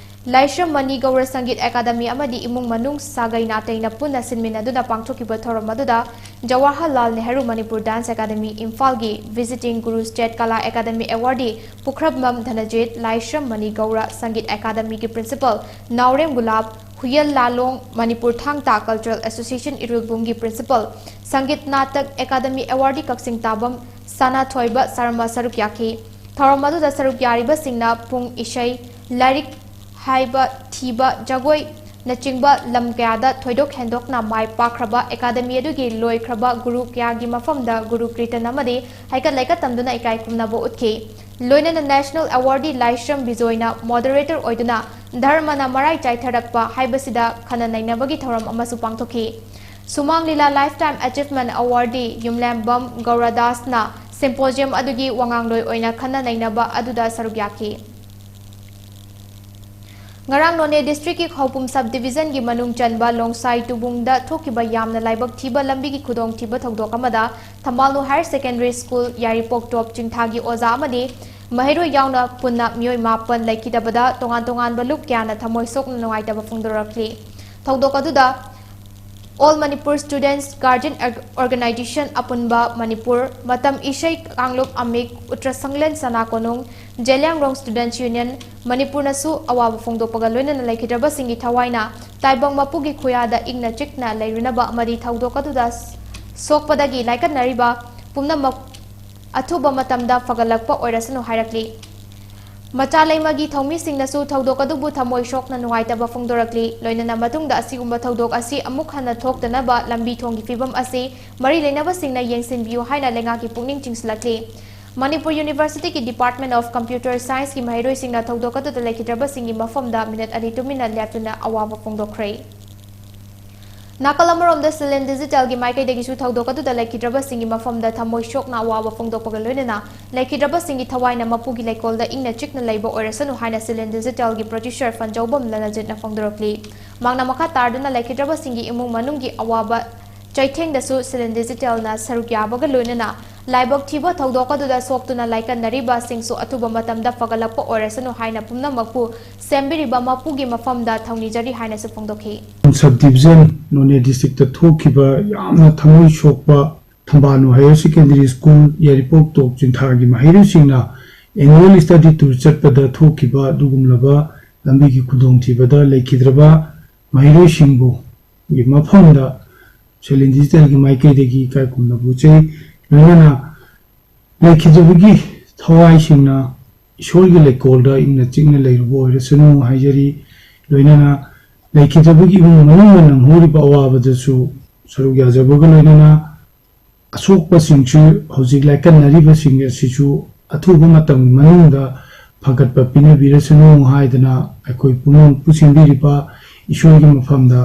ꯂꯥꯏꯁ꯭ꯔꯝ ꯃꯅꯤ ꯒꯧꯔ ꯁꯪꯒꯤꯠ ꯑꯦꯀꯥꯗꯃꯤ ꯑꯃꯗꯤ ꯏꯃꯨꯡ ꯃꯅꯨꯡ ꯁꯥꯒꯩ ꯅꯥꯇꯩꯅ ꯄꯨꯟꯅ ꯁꯤꯟꯃꯤꯟꯅꯗꯨꯅ ꯄꯥꯡꯊꯣꯛꯈꯤꯕ ꯊꯧꯔꯝ ꯑꯗꯨꯗ ꯖꯋꯥꯍꯔꯂꯥꯜ ꯅꯦꯍꯔꯨ ꯃꯅꯤꯄꯨꯔ Dance Academy ꯏꯝꯐꯥꯜꯒꯤ visiting guru state ꯀꯂꯥ ꯑꯦꯀꯥꯗꯃꯤ awardee ꯄꯨꯈ꯭ꯔꯝꯕꯝ ꯙꯅꯖꯤꯠ, ꯂꯥꯏꯁ꯭ꯔꯝ ꯃꯅꯤ ꯒꯧꯔ ꯁꯪꯒꯤꯠ ꯑꯦꯀꯥꯗꯃꯤꯒꯤ principal ꯅꯥꯎꯔꯦꯝ ꯒꯨꯂꯥꯞ, ꯍꯨꯌꯦꯜ ꯂꯥꯂꯣꯡ ꯃꯅꯤꯄꯨꯔ ꯊꯥꯡ ꯇꯥ Cultural Association ꯏꯔꯨꯜꯕꯨꯝꯒꯤ principal Sangeet Natak academy awardee ꯀꯛꯆꯤꯡ ꯇꯥꯕꯝ ꯁꯅꯥꯊꯣꯏꯕ ꯁꯔꯃ ꯁꯔꯨꯛ ꯌꯥꯈꯤ꯫ ꯊꯧꯔꯝ ꯑꯗꯨꯗ ꯁꯔꯨꯛ ꯌꯥꯔꯤꯕꯁꯤꯡꯅ ꯄꯨꯡ ꯏꯁꯩ, ꯂꯥꯏꯔꯤꯛ ꯍꯥꯏꯕ ꯊꯤꯕ, ꯖꯒꯣꯏ ꯅꯆꯤꯡꯕ ꯂꯝ ꯀꯌꯥꯗ ꯊꯣꯏꯗꯣꯛ ꯍꯦꯟꯗꯣꯛꯅ ꯃꯥꯏ ꯄꯥꯛꯈ꯭ꯔꯕ ꯑꯦꯀꯥꯗꯃꯤ ꯑꯗꯨꯒꯤ ꯂꯣꯏꯈ꯭ꯔꯕ ꯒꯨꯔꯨ ꯀꯌꯥꯒꯤ ꯃꯐꯝꯗ ꯒꯨꯔꯨ ꯀꯤꯔꯇꯟ ꯑꯃꯗꯤ ꯍꯩꯀꯠ ꯂꯩꯀꯠ ꯇꯝꯗꯨꯅ ꯏꯀꯥꯏ ꯈꯨꯝꯅꯕ ꯎꯠꯈꯤ꯫ ꯂꯣꯏꯅꯅ national awardee ꯂꯥꯏꯁ꯭ꯔꯝ ꯕꯤꯖꯣꯏꯅ moderator ꯑꯣꯏꯗꯨꯅ ꯙꯔꯃꯅ ꯃꯔꯥꯏ ꯆꯥꯏꯊꯔꯛꯄ ꯍꯥꯏꯕꯁꯤꯗ ꯈꯟꯅ ꯅꯩꯅꯕꯒꯤ ꯊꯧꯔꯝ ꯑꯃꯁꯨ ꯄꯥꯡꯊꯣꯛꯈꯤ꯫ ꯁꯨꯃꯥꯡ ꯂꯤꯂꯥ lifetime achievement awardee ꯌꯨꯝꯂꯦꯝꯕꯝ ꯒꯧꯔꯗꯥꯁꯅ symposium ꯑꯗꯨꯒꯤ ꯋꯥꯉꯥꯡꯂꯣꯏ ꯑꯣꯏꯅ ꯈꯟꯅ ꯅꯩꯅꯕ ꯑꯗꯨꯗ ꯁꯔꯨꯛ ꯌꯥꯈꯤ꯫ ꯉꯔꯥꯡ ꯅꯣꯅꯦ districtꯀꯤ ꯈꯧꯄꯨꯝ sub divisionꯒꯤ ꯃꯅꯨꯡ ꯆꯟꯕ ꯂꯣꯡꯁꯥꯏ ꯇꯨꯕꯨꯡꯗ ꯊꯣꯛꯈꯤꯕ ꯌꯥꯝꯅ ꯂꯥꯏꯕꯛ ꯊꯤꯕ ꯂꯝꯕꯤꯒꯤ ꯈꯨꯗꯣꯡꯊꯤꯕ ꯊꯧꯗꯣꯛ ꯑꯃꯗ ꯊꯝꯕꯥꯜꯅꯨ Higher Secondary School ꯌꯥꯏꯔꯤꯄꯣꯛ top ꯆꯤꯡꯊꯥꯒꯤ ꯑꯣꯖꯥ ꯑꯃꯗꯤ ꯃꯍꯩꯔꯣꯏ ꯌꯥꯎꯅ ꯄꯨꯟꯅ ꯃꯤꯑꯣꯏ ꯃꯥꯄꯟ ꯂꯩꯈꯤꯗꯕꯗ ꯇꯣꯉꯥꯟ ꯇꯣꯉꯥꯟꯕ ꯂꯨꯞ ꯀꯌꯥꯅ ꯊꯃꯣꯏ ꯁꯣꯛꯅ ꯅꯨꯡꯉꯥꯏꯇꯕ ꯐꯣꯡꯗꯣꯔꯛꯂꯤ꯫ ꯊꯧꯗꯣꯛ ꯑꯗꯨꯗ All Manipur Students Guardian Org-, Organization ꯑꯄꯨꯟꯕ ꯃꯅꯤꯄꯨꯔ, ꯃꯇꯝ ꯏꯁꯩ ꯀꯥꯡꯂꯨꯞ ꯑꯃꯤꯛ, ꯎꯇ꯭ꯔ ꯁꯪꯂꯦꯟ ꯁꯅꯥ ꯀꯣꯅꯨꯡ, ꯖꯦꯂꯤꯌꯥꯡꯔꯣꯡ Students Union ꯃꯅꯤꯄꯨꯔꯅꯁꯨ ꯑꯋꯥꯕ ꯐꯣꯡꯗꯣꯛꯄꯒ ꯂꯣꯏꯅꯅ ꯂꯩꯈꯤꯗ꯭ꯔꯕꯁꯤꯡꯒꯤ ꯊꯋꯥꯏꯅ ꯇꯥꯏꯕꯪ ꯃꯄꯨꯒꯤ ꯈꯨꯌꯥꯗ ꯏꯪꯅ ꯆꯤꯛꯅ ꯂꯩꯔꯨꯅꯕ ꯑꯃꯗꯤ ꯊꯧꯗꯣꯛ ꯑꯗꯨꯗ ꯁꯣꯛꯄꯗꯒꯤ ꯂꯥꯏꯀꯠꯅꯔꯤꯕ ꯄꯨꯝꯅꯃꯛ ꯑꯊꯨꯕ ꯃꯇꯝꯗ ꯐꯒꯠꯂꯛꯄ ꯑꯣꯏꯔꯁꯅꯨ ꯍꯥꯏꯔꯛꯂꯤ꯫ ꯃꯆꯥ ꯂꯩꯃꯒꯤ ꯊꯧꯃꯤꯁꯤꯡꯅꯁꯨ ꯊꯧꯗꯣꯛ ꯑꯗꯨꯕꯨ ꯊꯃꯣꯏ ꯁꯣꯛꯅ ꯅꯨꯡꯉꯥꯏꯇꯕ ꯐꯣꯡꯗꯣꯔꯛꯂꯤ꯫ ꯂꯣꯏꯅꯅ ꯃꯇꯨꯡꯗ ꯑꯁꯤꯒꯨꯝꯕ ꯊꯧꯗꯣꯛ ꯑꯁꯤ ꯑꯃꯨꯛ ꯍꯟꯅ ꯊꯣꯛꯇꯅꯕ ꯂꯝꯕꯤ ꯊꯣꯡꯒꯤ ꯐꯤꯕꯝ ꯑꯁꯤ ꯃꯔꯤ ꯂꯩꯅꯕꯁꯤꯡꯅ ꯌꯦꯡꯁꯤꯟꯕꯤꯌꯨ ꯍꯥꯏꯅ ꯂꯩꯉꯥꯛꯀꯤ ꯄꯨꯛꯅꯤꯡ ꯆꯤꯡꯁꯤꯜꯂꯛꯂꯤ꯫ ꯃꯅꯤꯄꯨꯔ Universityꯒꯤ Department of Computer Scienceꯀꯤ ꯃꯍꯩꯔꯣꯏꯁꯤꯡꯅ ꯊꯧꯗꯣꯛ ꯑꯗꯨꯗ ꯂꯩꯈꯤꯗ꯭ꯔꯕꯁꯤꯡꯒꯤ ꯃꯐꯝꯗ ꯃꯤꯅꯠ ꯑꯅꯤ ꯇꯨꯃꯤꯟꯅ ꯂꯦꯞꯇꯨꯅ ꯑꯋꯥꯕ ꯐꯣꯡꯗꯣꯛꯈ꯭ꯔꯦ꯫ ꯅꯥꯀꯜ ꯑꯃꯔꯣꯝꯗ ꯁꯤꯂꯦꯟ ꯗꯤꯖꯤꯇꯦꯜꯒꯤ ꯃꯥꯏꯀꯩꯗꯒꯤꯁꯨ ꯊꯧꯗꯣꯛ ꯑꯗꯨꯗ ꯂꯩꯈꯤꯗ꯭ꯔꯕꯁꯤꯡꯒꯤ ꯃꯐꯝꯗ ꯊꯃꯣꯏ ꯁꯣꯛꯅ ꯑꯋꯥꯕ ꯐꯣꯡꯗꯣꯛꯄꯒ ꯂꯣꯏꯅꯅ ꯂꯩꯈꯤꯗ꯭ꯔꯕꯁꯤꯡꯒꯤ ꯊꯋꯥꯏꯅ ꯃꯄꯨꯒꯤ ꯂꯩꯀꯣꯜꯗ ꯏꯪꯅ ꯆꯤꯛꯅ ꯂꯩꯕ ꯑꯣꯏꯔꯁꯅꯨ ꯍꯥꯏꯅ ꯁꯤꯂꯦꯟ ꯗꯤꯖꯤꯇꯦꯜꯒꯤ producer ꯐꯟꯖꯧꯕꯝ ꯂꯂꯖꯤꯠꯅ ꯐꯣꯡꯗꯣꯔꯛꯂꯤ꯫ ꯃꯥꯡꯅ ꯃꯈꯥ ꯇꯥꯔꯗꯨꯅ ꯂꯩꯈꯤꯗ꯭ꯔꯕꯁꯤꯡꯒꯤ ꯏꯃꯨꯡ ꯃꯅꯨꯡꯒꯤ ꯑꯋꯥꯕ ꯆꯩꯊꯦꯡꯗꯁꯨ ꯁꯤꯂꯤꯟ ꯗꯤꯖꯤꯇꯦꯜꯅ ꯁꯔꯨꯛ ꯌꯥꯕꯒ ꯂꯣꯏꯅꯅ ꯂꯥꯏꯕꯛ ꯊꯤꯕ ꯊꯧꯗꯣꯛ ꯑꯗꯨꯗ ꯁꯣꯛꯇꯨꯅ ꯂꯥꯏꯀꯠꯅꯔꯤꯕꯁꯤꯡꯁꯨ ꯑꯊꯨꯕ ꯃꯇꯝꯗ ꯐꯒꯠꯂꯛꯄ ꯑꯣꯏꯔꯁꯅꯨ ꯍꯥꯏꯅ ꯄꯨꯝꯅꯃꯛꯄꯨ ꯁꯦꯝꯕꯤꯔꯤꯕ ꯃꯄꯨꯒꯤ ꯃꯐꯝꯗ ꯊꯧꯅꯤꯖꯔꯤ ꯍꯥꯏꯅꯁꯨ ꯐꯣꯡꯗꯣꯛꯈꯤ꯫ Sub Division, ꯅꯣꯅꯦ district ꯇ ꯊꯣꯛꯈꯤꯕ ꯌꯥꯝꯅ ꯊꯃꯣꯏ ꯁꯣꯛꯄ ꯊꯝꯕꯥꯜꯅꯨ Higher Secondary School ꯌꯥꯏꯔꯤꯄꯣꯛ ꯇꯣꯞ ꯆꯤꯡꯊꯥꯒꯤ ꯃꯍꯩꯔꯣꯏꯁꯤꯡꯅ annual study tour ꯆꯠꯄꯗ ꯊꯣꯛꯈꯤꯕ ꯑꯗꯨꯒꯨꯝꯂꯕ ꯂꯝꯕꯤꯒꯤ ꯈꯨꯗꯣꯡꯊꯤꯕꯗ ꯂꯩꯈꯤꯗ꯭ꯔꯕ ꯃꯍꯩꯔꯣꯏꯁꯤꯡꯕꯨ ꯒꯤ ꯃꯐꯝꯗ ꯁꯤꯂꯤꯟ ꯗꯤꯖꯤꯇꯦꯜꯒꯤ ꯃꯥꯏꯀꯩꯗꯒꯤ ꯏꯀꯥꯏ ꯈꯨꯝꯅꯕ ꯎꯠꯆꯩ꯫ ꯂꯣꯏꯅꯅ ꯂꯩꯈꯤꯗꯕꯒꯤ ꯊꯋꯥꯏꯁꯤꯡꯅ ꯏꯁꯣꯔꯒꯤ ꯂꯩꯀꯣꯜꯗ ꯏꯪꯅ ꯆꯤꯛꯅ ꯂꯩꯔꯨꯕ ꯑꯣꯏꯔꯁꯅꯨ ꯍꯥꯏꯖꯔꯤ꯫ ꯂꯣꯏꯅꯅ ꯂꯩꯈꯤꯗꯕꯒꯤ ꯏꯃꯨꯡ ꯃꯅꯨꯡꯅ ꯅꯪꯍꯧꯔꯤꯕ ꯑꯋꯥꯕꯗꯁꯨ ꯁꯔꯨꯛ ꯌꯥꯖꯕꯒ ꯂꯣꯏꯅꯅ ꯑꯁꯣꯛꯄꯁꯤꯡꯁꯨ ꯍꯧꯖꯤꯛ ꯂꯥꯏꯀꯠꯅꯔꯤꯕꯁꯤꯡ ꯑꯁꯤꯁꯨ ꯑꯊꯨꯕ ꯃꯇꯝꯒꯤ ꯃꯅꯨꯡꯗ ꯐꯒꯠꯄ ꯄꯤꯅꯕꯤꯔꯁꯅꯨ ꯍꯥꯏꯗꯅ ꯑꯩꯈꯣꯏ ꯄꯨꯝꯅꯃꯛꯄꯨ ꯁꯦꯝꯕꯤꯔꯤꯕ ꯏꯁꯣꯔꯒꯤ ꯃꯐꯝꯗ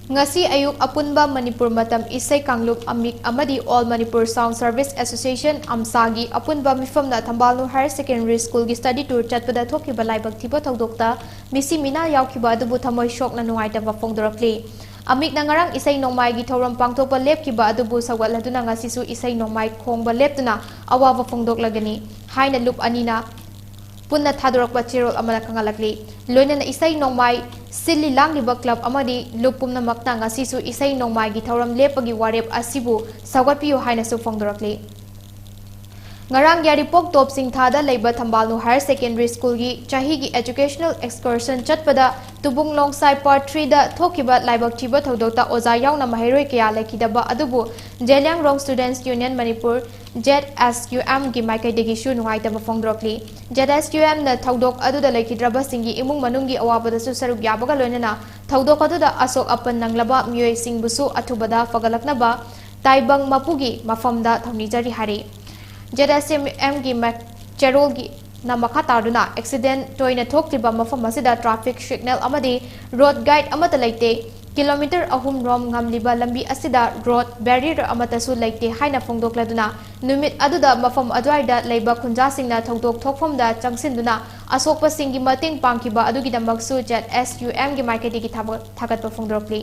ꯉꯁꯤ ꯑꯌꯨꯛ ꯑꯄꯨꯟꯕ ꯃꯅꯤꯄꯨꯔ ꯃꯇꯝ ꯏꯁꯩ ꯀꯥꯡꯂꯨꯞ ꯑꯃꯤꯛ ꯑꯃꯗꯤ All Manipur Sound Service Association, ꯑꯝꯁꯥꯒꯤ ꯑꯄꯨꯟꯕ ꯃꯤꯐꯝꯅ ꯊꯝꯕꯥꯜꯅꯨ Higher Secondary School ꯒꯤ study tour ꯆꯠꯄꯗ ꯊꯣꯛꯈꯤꯕ ꯂꯥꯏꯕꯛ ꯊꯤꯕ ꯊꯧꯗꯣꯛꯇ ꯃꯤꯁꯤ ꯃꯤꯅꯥ ꯌꯥꯎꯈꯤꯕ ꯑꯗꯨꯕꯨ ꯊꯃꯣꯏ ꯁꯣꯛꯅ ꯅꯨꯡꯉꯥꯏꯇꯕ ꯐꯣꯡꯗꯣꯔꯛꯂꯤ꯫ ꯑꯃꯤꯛꯅ ꯉꯔꯥꯡ ꯏꯁꯩ ꯅꯣꯡꯃꯥꯏꯒꯤ ꯊꯧꯔꯝ ꯄꯥꯡꯊꯣꯛꯄ ꯂꯦꯞꯈꯤꯕ ꯑꯗꯨꯕꯨ ꯁꯧꯒꯠꯂꯗꯨꯅ ꯉꯁꯤꯁꯨ ꯏꯁꯩ ꯅꯣꯡꯃꯥꯏ ꯈꯣꯡꯕ ꯂꯦꯞꯇꯨꯅ ꯑꯋꯥꯕ ꯐꯣꯡꯗꯣꯛꯂꯒꯅꯤ ꯍꯥꯏꯅ ꯂꯨꯞ ꯑꯅꯤꯅ ꯄꯨꯟꯅ ꯊꯥꯗꯣꯔꯛꯄ ꯆꯦꯔꯣꯜ ꯑꯃꯅ ꯈꯪꯍꯜꯂꯛꯂꯤ꯫ ꯂꯣꯏꯅꯅ ꯏꯁꯩ ꯅꯣꯡꯃꯥꯏ ꯁꯤꯜꯂꯤ ꯂꯥꯡꯂꯤꯕ club ꯑꯃꯗꯤ ꯂꯨꯞ ꯄꯨꯝꯅꯃꯛꯅ ꯉꯁꯤꯁꯨ ꯏꯁꯩ ꯅꯣꯡꯃꯥꯏꯒꯤ ꯊꯧꯔꯝ ꯂꯦꯞꯄꯒꯤ ꯋꯥꯔꯦꯞ ꯑꯁꯤꯕꯨ ꯁꯧꯒꯠꯄꯤꯌꯨ ꯍꯥꯏꯅꯁꯨ ꯐꯣꯡꯗꯣꯔꯛꯂꯤ꯫ ꯉꯔꯥꯡ ꯌꯥꯏꯔꯤꯄꯣꯛ ꯇꯣꯞ ꯆꯤꯡꯊꯥꯗ ꯂꯩꯕ ꯊꯝꯕꯥꯜꯅꯨ Higher Secondary School ꯒꯤ ꯆꯍꯤꯒꯤ educational excursion ꯆꯠꯄꯗ ꯇꯨꯕꯨꯡ ꯂꯣꯡꯁꯥꯏ Part three ꯗ ꯊꯣꯛꯈꯤꯕ ꯂꯥꯏꯕꯛ ꯊꯤꯕ ꯊꯧꯗꯣꯛꯇ ꯑꯣꯖꯥ ꯌꯥꯎꯅ ꯃꯍꯩꯔꯣꯏ ꯀꯌꯥ ꯂꯩꯈꯤꯗꯕ ꯑꯗꯨꯕꯨ Zeliangrong Students Union Manipur, Z S U M ꯒꯤ ꯃꯥꯏꯀꯩꯗꯒꯤꯁꯨ ꯅꯨꯡꯉꯥꯏꯇꯕ ꯐꯣꯡꯗꯣꯔꯛꯂꯤ꯫ Z S U M ꯅ ꯊꯧꯗꯣꯛ ꯑꯗꯨꯗ ꯂꯩꯈꯤꯗ꯭ꯔꯕꯁꯤꯡꯒꯤ ꯏꯃꯨꯡ ꯃꯅꯨꯡꯒꯤ ꯑꯋꯥꯕꯗꯁꯨ ꯁꯔꯨꯛ ꯌꯥꯕꯒ ꯂꯣꯏꯅꯅ ꯊꯧꯗꯣꯛ ꯑꯗꯨꯗ ꯑꯁꯣꯛ ꯑꯄꯟ ꯅꯪꯂꯕ ꯃꯤꯑꯣꯏꯁꯤꯡꯕꯨꯁꯨ ꯑꯊꯨꯕꯗ ꯐꯒꯠꯂꯛꯅꯕ ꯇꯥꯏꯕꯪ ꯃꯄꯨꯒꯤ ꯃꯐꯝꯗ ꯊꯧꯅꯤꯖꯔꯤ ꯍꯥꯏꯔꯤ꯫ Z S U M ꯒꯤ ꯃ-, ꯆꯦꯔꯣꯜꯒꯤ ꯅ ꯃꯈꯥ ꯇꯥꯗꯨꯅ accident ꯇꯣꯏꯅ ꯊꯣꯛꯂꯤꯕ ꯃꯐꯝ ꯑꯁꯤꯗ traffic signal ꯑꯃꯗꯤ road guide ꯑꯃꯠꯇ ꯂꯩꯇꯦ꯫ ꯀꯤꯂꯣꯃꯤꯇꯔ ꯑꯍꯨꯝ ꯔꯣꯝ ꯉꯝꯂꯤꯕ ꯂꯝꯕꯤ ꯑꯁꯤꯗ ꯔꯣꯗ ꯕꯦꯔꯤꯌꯔ ꯑꯃꯠꯇꯁꯨ ꯂꯩꯇꯦ ꯍꯥꯏꯅ ꯐꯣꯡꯗꯣꯛꯂꯗꯨꯅ, ꯅꯨꯃꯤꯠ ꯑꯗꯨꯗ ꯃꯐꯝ ꯑꯗꯨꯋꯥꯏꯗ ꯂꯩꯕ ꯈꯨꯟꯖꯥꯁꯤꯡꯅ ꯊꯧꯗꯣꯛ ꯊꯣꯛꯐꯝꯗ ꯆꯪꯁꯤꯟꯗꯨꯅ ꯑꯁꯣꯛꯄꯁꯤꯡꯒꯤ ꯃꯇꯦꯡ ꯄꯥꯡꯈꯤꯕ ꯑꯗꯨꯒꯤꯗꯃꯛꯁꯨ ZSUM ꯒꯤ ꯃꯥꯏꯀꯩꯗꯒꯤ ꯊꯥꯕ-, ꯊꯥꯒꯠꯄ ꯐꯣꯡꯗꯣꯔꯛꯂꯤ꯫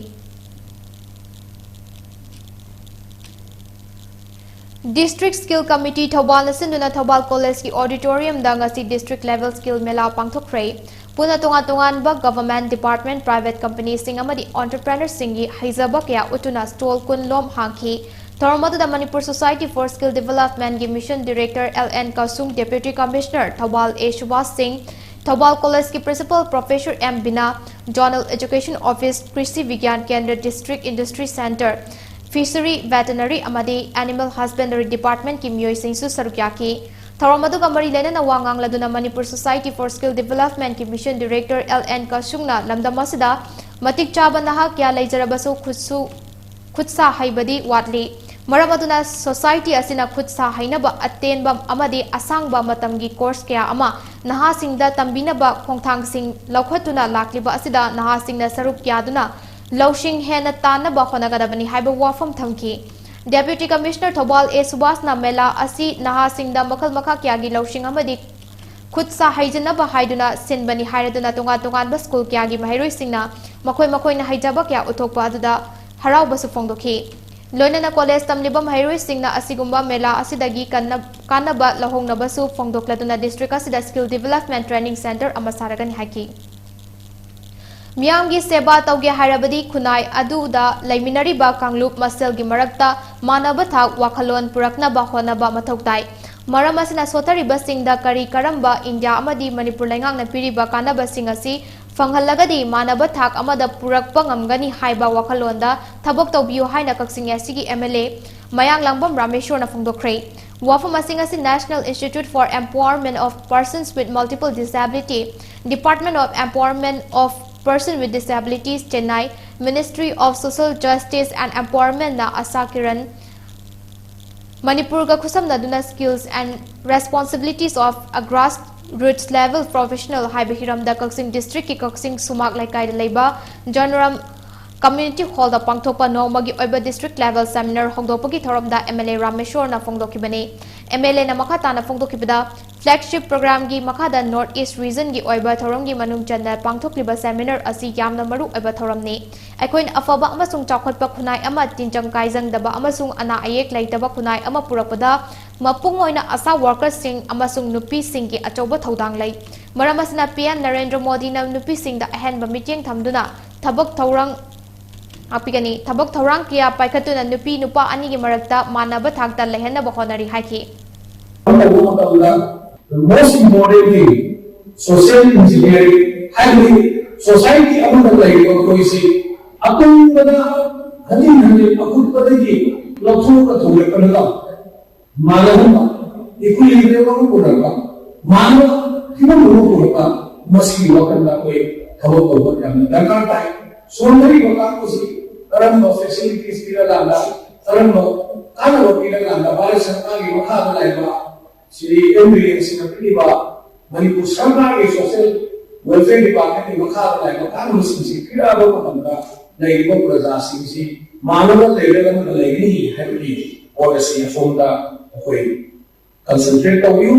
District Skill Committee ꯊꯧꯕꯥꯜꯅ ꯁꯤꯟꯗꯨꯅ ꯊꯧꯕꯥꯜ ꯀꯣꯂꯦꯖꯀꯤ auditorium ꯗ ꯉꯁꯤ District Level Skill ꯃꯦꯂꯥ ꯄꯥꯡꯊꯣꯛꯈ꯭ꯔꯦ꯫ ꯄꯨꯟꯅ ꯇꯣꯉꯥꯟ ꯇꯣꯉꯥꯟꯕ government department, private company ꯁꯤꯡ ꯑꯃꯗꯤ entrepreneur ꯁꯤꯡꯒꯤ ꯍꯩꯖꯕ ꯀꯌꯥ ꯎꯠꯇꯨꯅ stall ꯀꯨꯟ ꯂꯣꯝ ꯍꯥꯡꯈꯤ꯫ ꯊꯧꯔꯝ ꯑꯗꯨꯗ Manipur Society for Skill Development ꯀꯤ Mission Director L N ꯀꯁꯨꯡ, Deputy Commissioner Thoubal A Subhas ꯁꯤꯡ, ꯊꯧꯕꯥꯜ ꯀꯣꯂꯦꯖꯀꯤ Principal Professor M ꯕꯤꯅꯥ, Zonal Education Office, ꯀ꯭ꯔꯤꯁꯤ ꯕꯤꯒ꯭ꯌꯥꯟ ꯀꯦꯟꯗ꯭ꯔ, District Industry Centre, Fishery, Veterinary ꯑꯃꯗꯤ Animal Husbandry Department ꯀꯤ ꯃꯤꯑꯣꯏꯁꯤꯡꯁꯨ ꯁꯔꯨꯛ ꯌꯥꯈꯤ꯫ ꯊꯧꯔꯝ ꯑꯗꯨꯒ ꯃꯔꯤ ꯂꯩꯅꯅ ꯋꯥ ꯉꯥꯡꯂꯗꯨꯅ Manipur Society for Skill Development ꯀꯤ Mission Director L N ꯀꯁꯨꯡꯅ ꯂꯝꯗꯝ ꯑꯁꯤꯗ ꯃꯇꯤꯛ ꯆꯥꯕ ꯅꯍꯥ ꯀꯌꯥ ꯂꯩꯖꯔꯕꯁꯨ ꯈꯨꯠꯁꯨ, ꯈꯨꯠ ꯁꯥ ꯍꯩꯕꯗꯤ ꯋꯥꯠꯂꯤ꯫ ꯃꯔꯝ ꯑꯗꯨꯅ society ꯑꯁꯤꯅ ꯈꯨꯠ ꯁꯥ ꯍꯩꯅꯕ ꯑꯇꯦꯟꯕ ꯑꯃꯗꯤ ꯑꯁꯥꯡꯕ ꯃꯇꯝꯒꯤ course ꯀꯌꯥ ꯑꯃ ꯅꯍꯥꯁꯤꯡꯗ ꯇꯝꯕꯤꯅꯕ ꯈꯣꯡꯊꯥꯡꯁꯤꯡ ꯂꯧꯈꯠꯇꯨꯅ ꯂꯥꯛꯂꯤꯕ ꯑꯁꯤꯗ ꯅꯍꯥꯁꯤꯡꯅ ꯁꯔꯨꯛ ꯌꯥꯗꯨꯅ ꯂꯧꯁꯤꯡ ꯍꯦꯟꯅ ꯇꯥꯟꯅꯕ ꯍꯣꯠꯅꯒꯗꯕꯅꯤ ꯍꯥꯏꯕ ꯋꯥꯐꯝ ꯊꯝꯈꯤ꯫ Deputy Commissioner ꯊꯧꯕꯥꯜ A ꯁꯨꯕꯥꯁꯅ ꯃꯦꯂꯥ ꯑꯁꯤ ꯅꯍꯥꯁꯤꯡꯗ ꯃꯈꯜ ꯃꯈꯥ ꯀꯌꯥꯒꯤ ꯂꯧꯁꯤꯡ ꯑꯃꯗꯤ ꯈꯨꯠ ꯁꯥ ꯍꯩꯖꯅꯕ ꯍꯥꯏꯗꯨꯅ ꯁꯤꯟꯕꯅꯤ ꯍꯥꯏꯔꯗꯨꯅ ꯇꯣꯉꯥꯟ ꯇꯣꯉꯥꯟꯕ school ꯀꯌꯥꯒꯤ ꯃꯍꯩꯔꯣꯏꯁꯤꯡꯅ ꯃꯈꯣꯏ ꯃꯈꯣꯏꯅ ꯍꯩꯖꯕ ꯀꯌꯥ ꯎꯠꯊꯣꯛꯄ ꯑꯗꯨꯗ ꯍꯔꯥꯎꯕꯁꯨ ꯐꯣꯡꯗꯣꯛꯈꯤ꯫ ꯂꯣꯏꯅꯅ college ꯇꯝꯂꯤꯕ ꯃꯍꯩꯔꯣꯏꯁꯤꯡꯅ ꯑꯁꯤꯒꯨꯝꯕ ꯃꯦꯂꯥ ꯑꯁꯤꯗꯒꯤ ꯀꯟꯅ-, ꯀꯥꯟꯅꯕ ꯂꯧꯍꯧꯅꯕꯁꯨ ꯐꯣꯡꯗꯣꯛꯂꯗꯨꯅ district ꯑꯁꯤꯗ Skill Development Training Centre ꯑꯃ ꯁꯥꯔꯒꯅꯤ ꯍꯥꯏꯈꯤ꯫ ꯃꯤꯌꯥꯝꯒꯤ ꯁꯦꯕꯥ ꯇꯧꯒꯦ ꯍꯥꯏꯔꯕꯗꯤ ꯈꯨꯟꯅꯥꯏ ꯑꯗꯨꯗ ꯂꯩꯃꯤꯟꯅꯔꯤꯕ ꯀꯥꯡꯂꯨꯞ ꯃꯁꯦꯜꯒꯤ ꯃꯔꯛꯇ ꯃꯥꯟꯅꯕ ꯊꯥꯛ ꯋꯥꯈꯜꯂꯣꯟ ꯄꯨꯔꯛꯅꯕ ꯍꯣꯠꯅꯕ ꯃꯊꯧ ꯇꯥꯏ꯫ ꯃꯔꯝ ꯑꯁꯤꯅ ꯁꯣꯠꯊꯔꯤꯕꯁꯤꯡꯗ ꯀꯔꯤ ꯀꯔꯝꯕ ꯏꯟꯗꯤꯌꯥ ꯑꯃꯗꯤ ꯃꯅꯤꯄꯨꯔ ꯂꯩꯉꯥꯛꯅ ꯄꯤꯔꯤꯕ ꯀꯥꯟꯅꯕꯁꯤꯡ ꯑꯁꯤ ꯐꯪꯍꯜꯂꯒꯗꯤ ꯃꯥꯟꯅꯕ ꯊꯥꯛ ꯑꯃꯗ ꯄꯨꯔꯛꯄ ꯉꯝꯒꯅꯤ ꯍꯥꯏꯕ ꯋꯥꯈꯜꯂꯣꯟꯗ ꯊꯕꯛ ꯇꯧꯕꯤꯌꯨ ꯍꯥꯏꯅ ꯀꯛꯆꯤꯡ S C ꯒꯤ M L A ꯃꯌꯥꯡꯂꯥꯡꯕꯝ ꯔꯥꯃꯦꯁꯣꯔꯅ ꯐꯣꯡꯗꯣꯛꯈ꯭ꯔꯦ꯫ ꯋꯥꯐꯝ ꯑꯁꯤꯡ ꯑꯁꯤ National Institute for Empowerment of Persons with Multiple Disability, Department of Empowerment of Person with Disabilities, Chennai, Ministry of Social Justice and Empowerment ꯅ ꯑꯁꯥ ꯀꯤꯔꯟ ꯃꯅꯤꯄꯨꯔꯒ ꯈꯨꯠꯁꯝꯅꯗꯨꯅ Skills and Responsibilities of a Grassroots Level Professional ꯍꯥꯏꯕ ꯍꯤꯔꯝꯗ ꯀꯛꯆꯤꯡ district ꯀꯤ ꯀꯛꯆꯤꯡ ꯁꯨꯃꯥꯛ ꯂꯩꯀꯥꯏꯗ ꯂꯩꯕ ꯖꯣꯅꯣꯔꯥꯝ Community Hall ꯗ ꯄꯥꯡꯊꯣꯛꯄ ꯅꯣꯡꯃꯒꯤ ꯑꯣꯏꯕ district level seminar ꯍꯧꯗꯣꯛꯄꯒꯤ ꯊꯧꯔꯝꯗ M L A ꯔꯥꯃꯦꯁꯣꯔꯅ ꯐꯣꯡꯗꯣꯛꯈꯤꯕꯅꯤ꯫ M L A ꯅ ꯃꯈꯥ ꯇꯥꯅ ꯐꯣꯡꯗꯣꯛꯈꯤꯕꯗ, flagship program ꯒꯤ ꯃꯈꯥꯗ North East region ꯒꯤ ꯑꯣꯏꯕ ꯊꯧꯔꯝꯒꯤ ꯃꯅꯨꯡ ꯆꯟꯅ ꯄꯥꯡꯊꯣꯛꯂꯤꯕ seminar ꯑꯁꯤ ꯌꯥꯝꯅ ꯃꯔꯨ ꯑꯣꯏꯕ ꯊꯧꯔꯝꯅꯤ꯫ ꯑꯩꯈꯣꯏꯅ ꯑꯐꯕ ꯑꯃꯁꯨꯡ ꯆꯥꯎꯈꯠꯄ ꯈꯨꯟꯅꯥꯏ ꯑꯃ, ꯇꯤꯟꯖꯪ ꯀꯥꯏꯖꯪꯗꯕ ꯑꯃꯁꯨꯡ ꯑꯅꯥ ꯑꯌꯦꯛ ꯂꯩꯇꯕ ꯈꯨꯟꯅꯥꯏ ꯑꯃ ꯄꯨꯔꯛꯄꯗ ꯃꯄꯨꯡ ꯑꯣꯏꯅ ASHA workers ꯁꯤꯡ ꯑꯃꯁꯨꯡ ꯅꯨꯄꯤꯁꯤꯡꯒꯤ ꯑꯆꯧꯕ ꯊꯧꯗꯥꯡ ꯂꯩ꯫ ꯃꯔꯝ ꯑꯁꯤꯅ P M ꯅꯔꯦꯟꯗ꯭ꯔ ꯃꯣꯗꯤꯅ ꯅꯨꯄꯤꯁꯤꯡꯗ ꯑꯍꯦꯟꯕ ꯃꯤꯠꯌꯦꯡ ꯊꯝꯗꯨꯅ ꯊꯕꯛ ꯊꯧꯔꯥꯡ ꯉꯥꯛꯄꯤꯒꯅꯤ꯫ ꯊꯕꯛ ꯊꯧꯔꯥꯡ ꯀꯌꯥ ꯄꯥꯏꯈꯠꯇꯨꯅ ꯅꯨꯄꯤ ꯅꯨꯄꯥ ꯑꯅꯤꯒꯤ ꯃꯔꯛꯇ ꯃꯥꯟꯅꯕ ꯊꯥꯛꯇ ꯂꯩꯍꯟꯅꯕ ꯍꯣꯠꯅꯔꯤ ꯍꯥꯏꯈꯤ꯫ ꯇꯧꯕ ꯃꯇꯝꯗ, the most important thing, social engineering ꯍꯥꯏꯕꯗꯤ society ꯑꯃꯗ ꯂꯩꯔꯤꯕ ꯑꯩꯈꯣꯏꯁꯤ ꯑꯇꯣꯡꯕꯗ ꯍꯟꯖꯤꯟ ꯍꯟꯖꯤꯟ ꯑꯀꯨꯠꯄꯗꯒꯤ ꯂꯧꯊꯣꯛꯑꯒ ꯊꯣꯡꯂꯛꯄꯅꯤꯅ, ꯃꯥꯟꯅꯍꯟꯕ, equilibrium ꯑꯃ ꯄꯨꯔꯛꯄ, ꯃꯥꯟꯅꯕ ꯐꯤꯕꯝ ꯑꯃ ꯄꯨꯔꯛꯄ, ꯃꯁꯤꯒꯤ ꯋꯥꯈꯜꯗ ꯑꯩꯈꯣꯏ ꯊꯕꯛ ꯇꯧꯕ ꯌꯥꯝꯅ ꯗꯔꯀꯥꯔ ꯇꯥꯏ꯫ ꯁꯣꯟꯊꯔꯤꯕ ꯀꯥꯡꯕꯨꯁꯤ ꯀꯔꯝꯕ facilities ꯄꯤꯔꯀꯥꯟꯗ, ꯀꯔꯝꯕ ꯀꯥꯟꯅꯕ ꯄꯤꯔꯀꯥꯟꯗ ꯚꯥꯔꯠ ꯁꯔꯀꯥꯔꯒꯤ ꯃꯈꯥꯗ ꯂꯩꯕ ꯁ꯭ꯔꯤ ꯑꯦꯝ ꯕꯤꯔꯦꯟ ꯁꯤꯡꯅ ꯄꯤꯔꯤꯕ ꯃꯅꯤꯄꯨꯔ ꯁꯔꯀꯥꯔꯒꯤ social welfare department ꯀꯤ ꯃꯈꯥꯗ ꯂꯩꯕ ꯀꯥꯟꯅꯕꯁꯤꯡꯁꯤ ꯄꯤꯔꯛꯑꯕ ꯃꯇꯝꯗ ꯂꯩꯔꯤꯕ ꯄ꯭ꯔꯖꯥꯁꯤꯡꯁꯤ ꯃꯥꯟꯅꯕ ꯂꯩꯔꯒ ꯑꯃꯠꯇ ꯂꯩꯒꯅꯤ ꯍꯥꯏꯕꯒꯤ ꯄꯣꯠ ꯑꯁꯤ ꯑꯁꯣꯝꯗ ꯑꯩꯈꯣꯏ concentrate ꯇꯧꯕꯤꯌꯨ꯫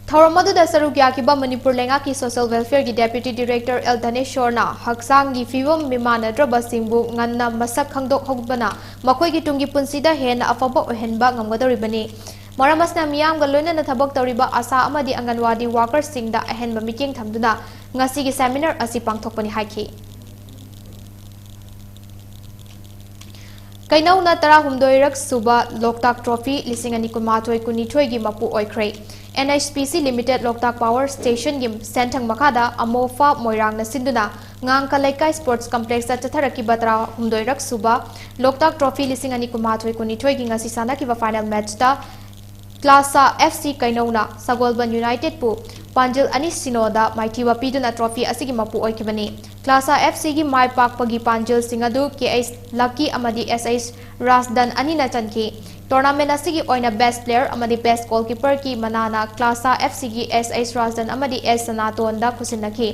ꯊꯧꯔꯝ ꯑꯗꯨꯗ ꯁꯔꯨꯛ ꯌꯥꯈꯤꯕ ꯃꯅꯤꯄꯨꯔ ꯂꯩꯉꯥꯛꯀꯤ Social Welfare ꯒꯤ Deputy Director ꯑꯦꯜ ꯙꯅꯦꯁꯣꯔꯅ ꯍꯛꯆꯥꯡꯒꯤ ꯐꯤꯕꯝ ꯃꯤꯃꯥꯟꯅꯗ꯭ꯔꯕꯁꯤꯡꯕꯨ ꯉꯟꯅ ꯃꯁꯛ ꯈꯪꯗꯣꯛꯍꯧꯕꯅ ꯃꯈꯣꯏꯒꯤ ꯇꯨꯡꯒꯤ ꯄꯨꯟꯁꯤꯗ ꯍꯦꯟꯅ ꯑꯐꯕ ꯑꯣꯏꯍꯟꯕ ꯉꯝꯒꯗꯧꯔꯤꯕꯅꯤ꯫ ꯃꯔꯝ ꯑꯁꯤꯅ ꯃꯤꯌꯥꯝꯒ ꯂꯣꯏꯅꯅ ꯊꯕꯛ ꯇꯧꯔꯤꯕ ASHA ꯑꯃꯗꯤ ꯑꯪꯒꯟꯋꯥꯗꯤ workers ꯁꯤꯡꯗ ꯑꯍꯦꯟꯕ ꯃꯤꯠꯌꯦꯡ ꯊꯝꯗꯨꯅ ꯉꯁꯤꯒꯤ seminar ꯑꯁꯤ ꯄꯥꯡꯊꯣꯛꯄꯅꯤ ꯍꯥꯏꯈꯤ꯫ ꯀꯩꯅꯧꯅ ꯇꯔꯥꯍꯨꯝꯗꯣꯏꯔꯛ ꯁꯨꯕ ꯂꯣꯛꯇꯥꯛ ꯇ꯭ꯔꯣꯐꯤ ꯂꯤꯁꯤꯡ ꯑꯅꯤ ꯀꯨꯟꯃꯥꯊꯣꯏ ꯀꯨꯟꯅꯤꯊꯣꯏꯒꯤ ꯃꯄꯨ ꯑꯣꯏꯈ꯭ꯔꯦ꯫ N H P C Limited ꯂꯣꯛꯇꯥꯛ Power Station ꯒꯤ ꯁꯦꯟꯊꯪ ꯃꯈꯥꯗ ꯑꯃꯣꯐꯥ ꯃꯣꯏꯔꯥꯡꯅ ꯁꯤꯟꯗꯨꯅ ꯉꯥꯡꯈ ꯂꯩꯀꯥꯏ Sports Complex ꯇ ꯆꯠꯊꯔꯛꯈꯤꯕ ꯇꯔꯥꯍꯨꯝꯗꯣꯏꯔꯛ ꯁꯨꯕ ꯂꯣꯛꯇꯥꯛ ꯇ꯭ꯔꯣꯐꯤ ꯂꯤꯁꯤꯡ ꯑꯅꯤ ꯀꯨꯟꯃꯥꯊꯣꯏ ꯀꯨꯟꯅꯤꯊꯣꯏꯒꯤ ꯉꯁꯤ ꯁꯥꯟꯅꯈꯤꯕ final match ꯇ ꯀ꯭ꯂꯥꯁꯥ F C ꯀꯩꯅꯧꯅ ꯁꯒꯣꯜꯕꯟ United ꯄꯨ ꯄꯥꯟꯖꯤꯜ ꯑꯅꯤ ꯁꯤꯅꯣꯗ ꯃꯥꯏꯊꯤꯕ ꯄꯤꯗꯨꯅ trophy ꯑꯁꯤꯒꯤ ꯃꯄꯨ ꯑꯣꯏꯈꯤꯕꯅꯤ꯫ ꯀ꯭ꯂꯥꯁꯥ F C ꯒꯤ ꯃꯥꯏ ꯄꯥꯛꯄꯒꯤ ꯄꯥꯟꯖꯤꯜꯁꯤꯡ ꯑꯗꯨ K H Lucky ꯑꯃꯗꯤ S H ꯔꯥꯖꯗꯟ ꯑꯅꯤꯅ ꯆꯟꯈꯤ꯫ Tournament ꯑꯁꯤꯒꯤ ꯑꯣꯏꯅ best player ꯑꯃꯗꯤ best goalkeeper ꯒꯤ ꯃꯅꯥꯅ ꯀ꯭ꯂꯥꯁꯥ F C ꯒꯤ S H ꯔꯥꯖꯗꯟ ꯑꯃꯗꯤ S ꯁꯅꯥꯇꯣꯟꯗ ꯈꯨꯠꯁꯤꯟꯅꯈꯤ꯫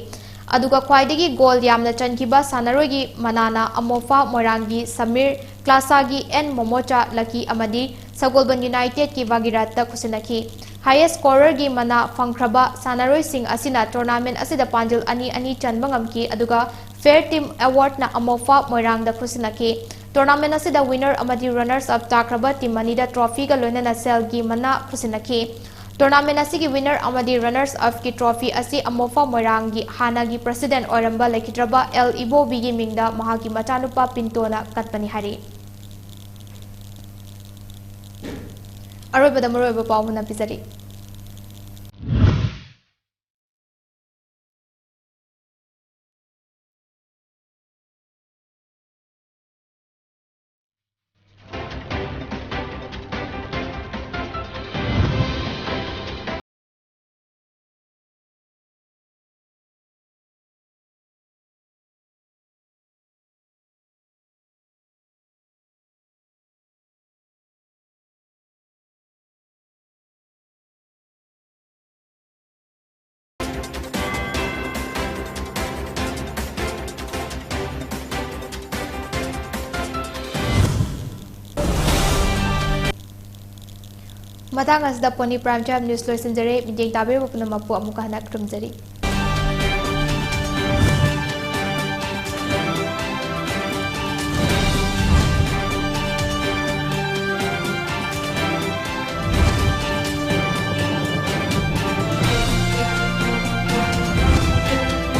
ꯑꯗꯨꯒ ꯈ꯭ꯋꯥꯏꯗꯒꯤ ꯒꯣꯜ ꯌꯥꯝꯅ ꯆꯟꯈꯤꯕ ꯁꯥꯟꯅꯔꯣꯏꯒꯤ ꯃꯅꯥꯅ ꯑꯃꯣꯐꯥ ꯃꯣꯏꯔꯥꯡꯒꯤ ꯁꯃꯤꯔ, ꯀ꯭ꯂꯥꯁꯥꯒꯤ ꯑꯦꯟ ꯃꯣꯃꯣꯆꯥ ꯂꯀꯤ ꯑꯃꯗꯤ ꯁꯒꯣꯜꯕꯟ ꯌꯨꯅꯥꯏꯇꯦꯗꯀꯤ ꯚꯥꯒꯤꯔꯥꯠꯇ ꯈꯨꯠꯁꯤꯟꯅꯈꯤ꯫ ꯍꯥꯏꯌꯦꯁ ꯁ꯭ꯀꯣꯔꯔꯒꯤ ꯃꯅꯥ ꯐꯪꯈ꯭ꯔꯕ ꯁꯥꯟꯅꯔꯣꯏꯁꯤꯡ ꯑꯁꯤꯅ ꯇꯣꯔꯅꯥꯃꯦꯟ ꯑꯁꯤꯗ ꯄꯥꯟꯖꯤꯜ ꯑꯅꯤ ꯑꯅꯤ ꯆꯟꯕ ꯉꯝꯈꯤ, ꯑꯗꯨꯒ ꯐꯦꯌꯔ ꯇꯤꯝ ꯑꯦꯋꯥꯔꯗꯅ ꯑꯃꯣꯐꯥ ꯃꯣꯏꯔꯥꯡꯗ ꯈꯨꯠꯁꯤꯟꯅꯈꯤ꯫ ꯇꯣꯔꯅꯥꯃꯦꯟ ꯑꯁꯤꯗ ꯋꯤꯅꯔ ꯑꯃꯗꯤ ꯔꯅꯔꯁ ꯑꯞ ꯇꯥꯈ꯭ꯔꯕ ꯇꯤꯝ ꯑꯅꯤꯗ ꯇ꯭ꯔꯣꯐꯤꯒ ꯂꯣꯏꯅꯅ ꯁꯦꯜꯒꯤ ꯃꯅꯥ ꯈꯨꯠꯁꯤꯟꯅꯈꯤ꯫ ꯇꯣꯔꯅꯥꯃꯦꯟ ꯑꯁꯤꯒꯤ ꯋꯤꯅꯔ ꯑꯃꯗꯤ ꯔꯅꯔꯁ ꯑꯞꯀꯤ ꯇ꯭ꯔꯣꯐꯤ ꯑꯁꯤ ꯑꯃꯣꯐꯥ ꯃꯣꯏꯔꯥꯡꯒꯤ ꯍꯥꯟꯅꯒꯤ ꯄ꯭ꯔꯁꯤꯗꯦꯟ ꯑꯣꯏꯔꯝꯕ ꯂꯩꯈꯤꯗ꯭ꯔꯕ ꯑꯦꯜ ꯏꯕꯣꯕꯤꯒꯤ ꯃꯤꯡꯗ ꯃꯍꯥꯛꯀꯤ ꯃꯆꯥꯅꯨꯄꯥ ꯄꯤꯟꯇꯣꯅ ꯀꯠꯄꯅꯤ ꯍꯥꯏꯔꯤ꯫ ꯑꯔꯣꯏꯕꯗ ꯃꯔꯨꯑꯣꯏꯕ ꯄꯥꯎ ꯍꯟꯅ ꯄꯤꯖꯔꯤ꯫ ꯃꯇꯥꯡ ꯑꯁꯤꯗ Pony Prime Time News ꯂꯣꯏꯁꯤꯟꯖꯔꯦ꯫ ꯃꯤꯠꯌꯦꯡ ꯇꯥꯕꯤꯔꯤꯕ ꯄꯨꯝꯅꯃꯛꯄꯨ ꯑꯃꯨꯛꯀ ꯍꯟꯅ ꯈꯨꯔꯨꯝꯖꯔꯤ꯫